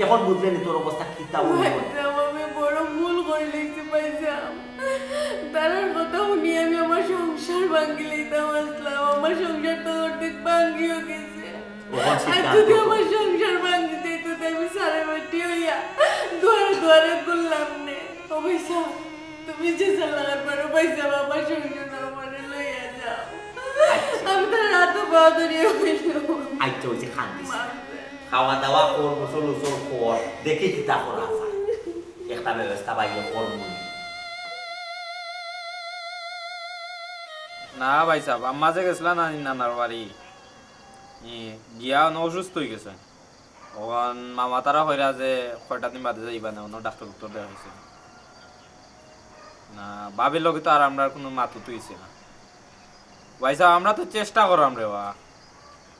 এখন বুঝলে নি তোর অবস্থা কিতা হইল? ভাইজান, আমি বড় ভুল করি লাইছি ভাইজান। তারার কথা শুনি আমি আমার সংসার ভাঙ্গি লইতাম আসলাম, আমার সংসার তো অর্ধেক ভাঙ্গিও গেছে। অখন আর সিদ্ধান্ত যদি তো আমার সংসার ভাঙ্গি যাইতো, তে আমি সারে মাটি হইয়া দুয়ারে দুয়ারে ঘুরলাম নে। ও ভাইজান, তুমি যে চালার পারো ভাইজান, আমার সংসার আমারে লইয়া যাও। আচ্ছা। আমি তার হাত পা ধরিয়া হইল। আচ্ছা, ওই যে কান্দিস। মাফ দে। খাওয়া দাওয়া কর, গোসল উসল কর, দেখি কিতা করা যায়। একটা ব্যবস্থা বাইরে কর মনে। না ভাইসাব, আম্মা যে গেছিলা নানি নানার বাড়ি, ই, গিয়া অনো অসুস্থ হয়ে গেছে। অখন মামা তারা কইরা যে কয়টা দিন বাদে যাইবা না, অনো ডাক্তার ডুক্তার দেখাইছে। না, ভাবির লগে তো আর আমরার কোনো মাতু তুইছে না। ভাইসাব, আমরা তো চেষ্টা করাম রে বা,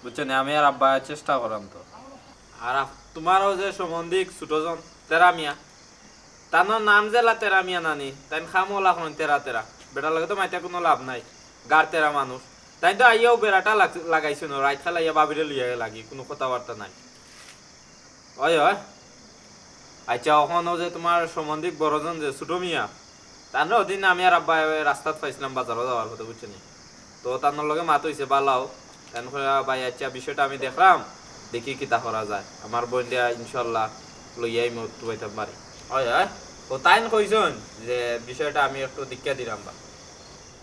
বুঝছো নি? আমি আর আব্বা চেষ্টা করাম তো। আর আপ-, তোমারও যে সম্বন্ধিক ছোটজন তেরা মিয়া, তানর নাম যেলা তেরা মিয়া নানি, তাইন খামোলা কইন তেরা তেরা। বেটার লগে তো মাতিয়া কোনো লাভ নাই, গার তেরা মানুষ। তাইন তো আইয়াও বেড়াটা লাগ-, লাগাইছে না, রাইত খালাইয়া ভাবিরে লইয়া লাগি, কোনো কথাবার্তা নাই। অয়, অয়। আচ্ছা, অখনো যে তোমার সম্বন্ধিক বড়জন যে ছোট মিয়া, তানরে ওদিন আমি আর আব্বা রাস্তাত পাইছিলাম বাজারো যাওয়ার কথা, বুঝছো নি? তো তানর লগে মাত হইছে, বালাও। তান কইরা, "ভাই, আচ্ছা, বিষয়টা আমি দেখলাম, দেখি কিতা করা যায়। আমার বইনরে ইনশাআল্লাহ লইয়া আইমু তুবাইতাম বাড়ি।" অয়, অয়। ও তাইন কইছইন যে বিষয়টা আমি একটু দেখিয়া দিলাম বা।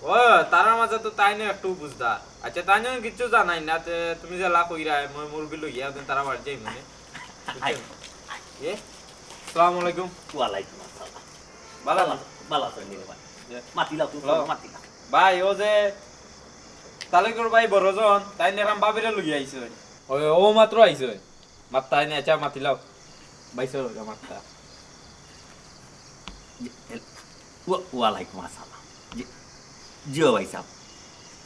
ও, তারার মাঝে তো তাইনও একটু বুঝদার। আচ্ছা, তাইনও কিচ্ছু জানাইন না, তে তুমি যেলা কইরায়, মই মুরব্বি লইয়া ওদিন তারা বাড়ি যাইমু নে। আই, এ? আসসালামু আলাইকুম। ওয়ালাইকুম আসসালাম। ভালা আছো? ভালা আছো, নি রে ভাই? মাতিলাও, তুমি হ্যালো। মাতিলাও। ভাই, ও যে তালুকর ভাই বড়জন, তাইন দেখলাম ভাবিরে লইয়া আইছইন। ও, ও মাত্র আইছইন। মাত্তা আইনে, আচ্ছা, মাতিলাও। ভাই, চলো, মাত্তা। জি, এল-, ওয়া-, ওয়ালাইকুম আসসালাম। জি, জি ও ভাইসাব,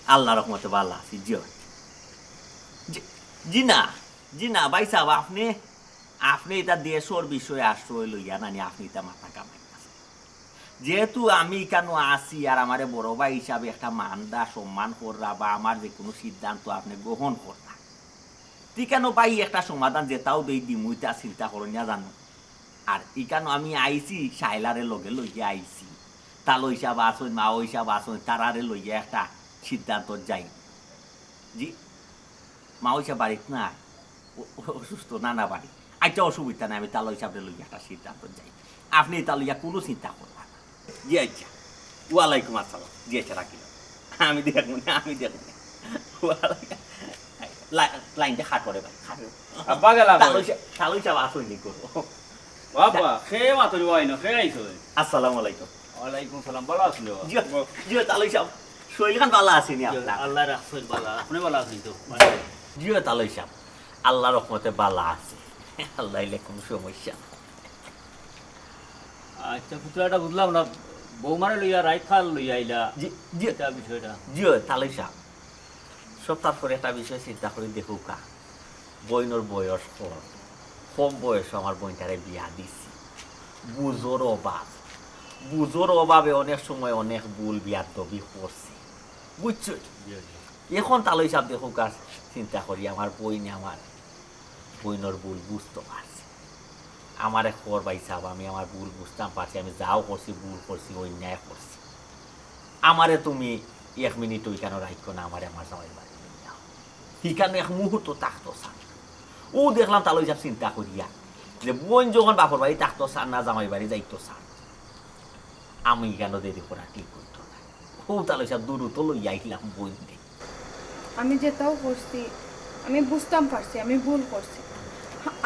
আল্লার রহমতে ভালা আছি। জি ও। জি, জি না, জি না, ভাইসাব, আপনে, আপনে ইতা দেশর বিষয় আশ্রয় লইয়া নানি, আপনে ইতা মাথা কামাই না। যেহেতু আমি ইকানো আছি আর আমারে বড় ভাই হিসাবে একটা মান দা সম্মান কররা বা আমার যে কোনো সিদ্ধান্ত আপনে গ্রহণ কররা, তে ইকানো ভাই একটা সমাধান যেতাও দেই দিমু, ইতা চিন্তা করইন না জানো। আর ইকানো আমি আইছি, শাইলারে লগে লইয়া আইছি। তালই সাব আছইন, মাওই সাব আছইন, তারারে লইয়া একটা সিদ্ধান্ত যাই। জি, মাওই সাব বাড়িত নাই, ও-, ও-, অসুস্থ, নানা বাড়ি। আচ্ছা, অসুবিধা নাই, আমি তালই সাবরে লইয়া একটা সিদ্ধান্ত যাই। আপনে ইতা লইয়া কোনো চিন্তা করবা না। জি আচ্ছা। ওয়ালাইকুম আসসালাম। জি আচ্ছা, রাখিলাম। আমি দেখমু নে, আমি দেখমু নে। ওয়ালাইকুম। লা-, লাইনটা কাটো রে ভাই, কাটো। আব্বা গেলা কই? তালই সা-, তালই সাব আছইন নি গো। ও আব্বা, খে মাতরি ওয়াই না, খে আইছো? আসসালামু আলাইকুম। ওয়ালাইকুম সালাম, ভালা আছইন রে বাবা? জি, জি, তালই সাব। শরীর খান ভালা আছে নি জি, আপনার? আল্লায় রাখছইন ভালা। আপনে ভালা আছইন তো? জি, তালই সাব। আল্লার রহমতে ভালা আছে। আল্লাহ ইলে কোনো সমস্যা না। আচ্ছা, পুত্র, এটা বুঝলাম না, বৌমারে লইয়া রাইত খাল লইয়া আইলা। জি, জি। এটা বিষয়টা। জি, তালই সাব। সব তারপরে একটা বিষয় চিন্তা করি দেখুকা। বইনর বয়স কম, কম বয়সো আমার বইনটারে বিয়া দিছি। বুঝর অভাব, বুঝর অভাবে অনেক সময় অনেক ভুল বিয়াদবি করছি, বুঝছো? এখন তালই সাব দেখো কাজ চিন্তা করি, আমার বইনে আমার বইনর ভুল বুঝতো পারছি। আমারে কর ভাই সাব, আমি আমার ভুল বুঝতাম পারছি, আমি যাও করছি, ভুল করছি, অন্যায় করছি। আমারে তুমি এক মিনিট ওইখানো রাখিও না, আমারে আমার জামাই বাড়ি নিয়া। হিখানো এক মুহূর্ত থাকতো চার না। ও দেখলাম তালই সাব চিন্তা করিয়া যে বইন যখন বাপর বাড়ি থাকতো চার না, জামাই বাড়ি যাইতো চার, আমি কেন দেরি করা ঠিক করতো না। ও তালই সাব দূরত লইয়া আইলাম বইনরে। আমি যেটাও করছি, আমি বুঝতাম পারছি, আমি ভুল করছি।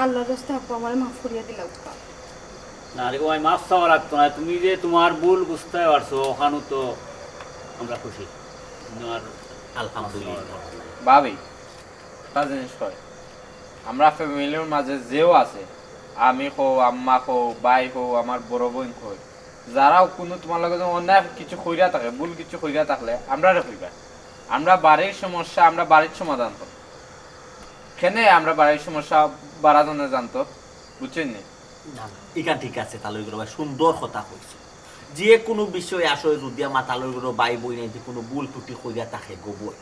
আল্লাহর রাস্তা আব্বা আমারে মাফ করিয়া দিলাউক্কা। না রে, ওই মাফ চাওয়া লাগতো না। তুমি যে তোমার ভুল বুঝতে পারছো, ওখানে তো আমরা খুশি। তুমি আর আলহামদুলিল্লাহ। ভাবি, একটা জিনিস কয়, আমরা ফ্যামিলির মাঝে যেও আছে, আমি কও, আম্মা কও, ভাই কও, আমার বড় বইন কই, যারাও কুনু তোমার লগে যদি অন্যায় কিছু কইরা থাকে, ভুল কিছু কইরা থাকলে, আমরারে কইবা। আমরা বাড়ির সমস্যা, আমরা বাড়ির সমাধান করব। কেনে আমরা বাড়ির সমস্যা বাড়া জানে জানতো, বুঝছইন নি? না, না, ইখান ঠিক আছে, তালই করো ভাই, সুন্দর কথা কইছো। যে কুনু বিষয় আসলে যদি আমার তালই করো ভাই বইন যদি কুনু ভুল ত্রুটি কইরা থাকে গো বইন,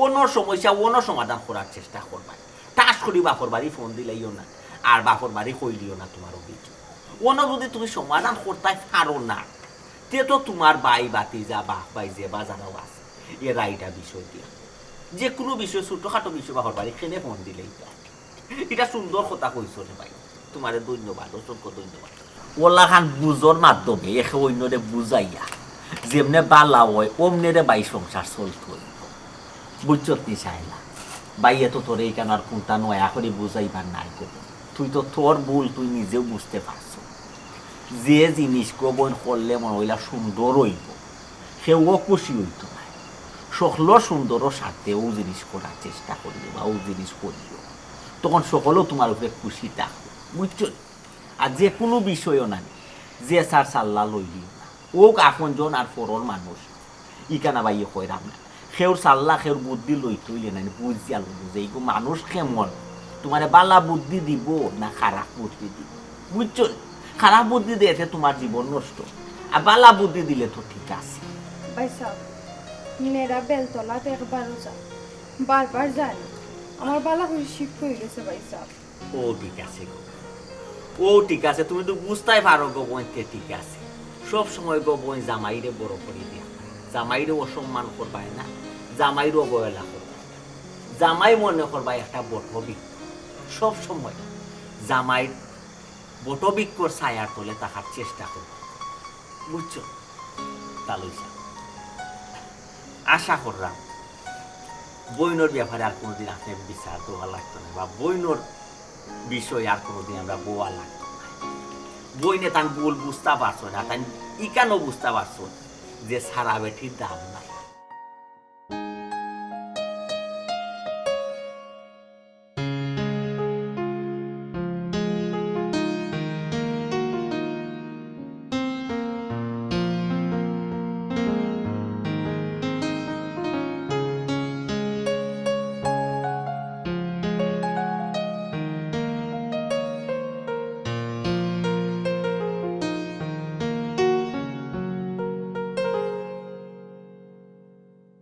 অন্য সমস্যা অন্য সমাধান করার চেষ্টা করবায়। ঠাস করি বাপর বাড়ি ফোন দিলাইও না, আর বাপর বাড়ি কইলিও না তোমার অভিযোগ। অন্য যদি তুমি সমাধান করতায় পারো না, তে তো তোমার ভাই, ভাতিজা, বাপ ভাই যে বা যারাও আছে, এরা এটা বিষয় দিয়া যে কুনু বিষয়, ছোটখাটো বিষয় বাপর বাড়ি কেনে ফোন দিলাইতা। এটা সুন্দর কথা কইছো রে ভাই, তোমারে ধন্যবাদ, অসংখ্য ধন্যবাদ। ওলাখান বুঝর মাধ্যমে একে অন্যরে বুঝাইয়া যেমনে বালা অয়, অমনে রে ভাই সংসার চলতো অইবো। বুঝছত নি শায়লা? ভাইয়ে তো তোরে ইখান আর কুনটা নয়া করি বুঝাইবার নাই গো। তুই তো তোর ভুল তুই নিজেও বুঝতে পারছো। যে জিনিস গো বইন করলে মনে অইলা সুন্দর অইবো, কেউও খুশি অইতো নায়। সকলর সুন্দরর স্বার্থে ও জিনিস করার চেষ্টা করিও বা ও জিনিস করিও, তখন সকলেও তোমার উপরে খুশি থাকবো, বুঝছো নি? আর যে কুনু বিষয়ও না নি, যে সার সাল্লা লইলিও না, ওক আপনজন আর পরর মানুষ, ইখান ভাইয়ে কইরাম না। কেউর সাল্লা, কেউর বুদ্ধি লইতে অইলে না নি, বুঝিয়া লইবো যে ইগু মানুষ কেমন, তোমারে বালা বুদ্ধি দিবো না খারাপ বুদ্ধি দিবো, বুঝছো নি? খারাপ বুদ্ধি দিলে তোমার জীবন নষ্ট, আর বালা বুদ্ধি দিলে তো ঠিক আছে। ভাই সাব, মেয়েরা বেলতলাত একবারও যায়, বারবার যায় না। আমার বালা করি শিক্ষা অই গেছে ভাই সাব। ও ঠিক আছে গো, ও ঠিক আছে, তুমি তো বুঝতায় পারো গো বইন, তে ঠিক আছে। সব সময় গো বইন জামাইরে বড় করি দিয়া, জামাইরে অসম্মান করবায় না, জামাইরে অবহেলা করবায় না। জামাই মনে করবায় একটা বটবৃক্ষ, সব সময় জামাইর বটবৃক্ষর ছায়ার তলে থাকার চেষ্টা করবায়, বুঝছো? তালই সাব, আশা কররাম বইনর ব্যাপারে আর কুনুদিন আপনে বিচার দেওয়া লাগতো না, বা বইনর বিষয়ে আর কুনুদিন আমরা বওয়া লাগতো না। বইনে তান ভুল বুঝতা পারছইন না, তান ইখানও বুঝতা পারছইন যে সারা বেটির দাম না,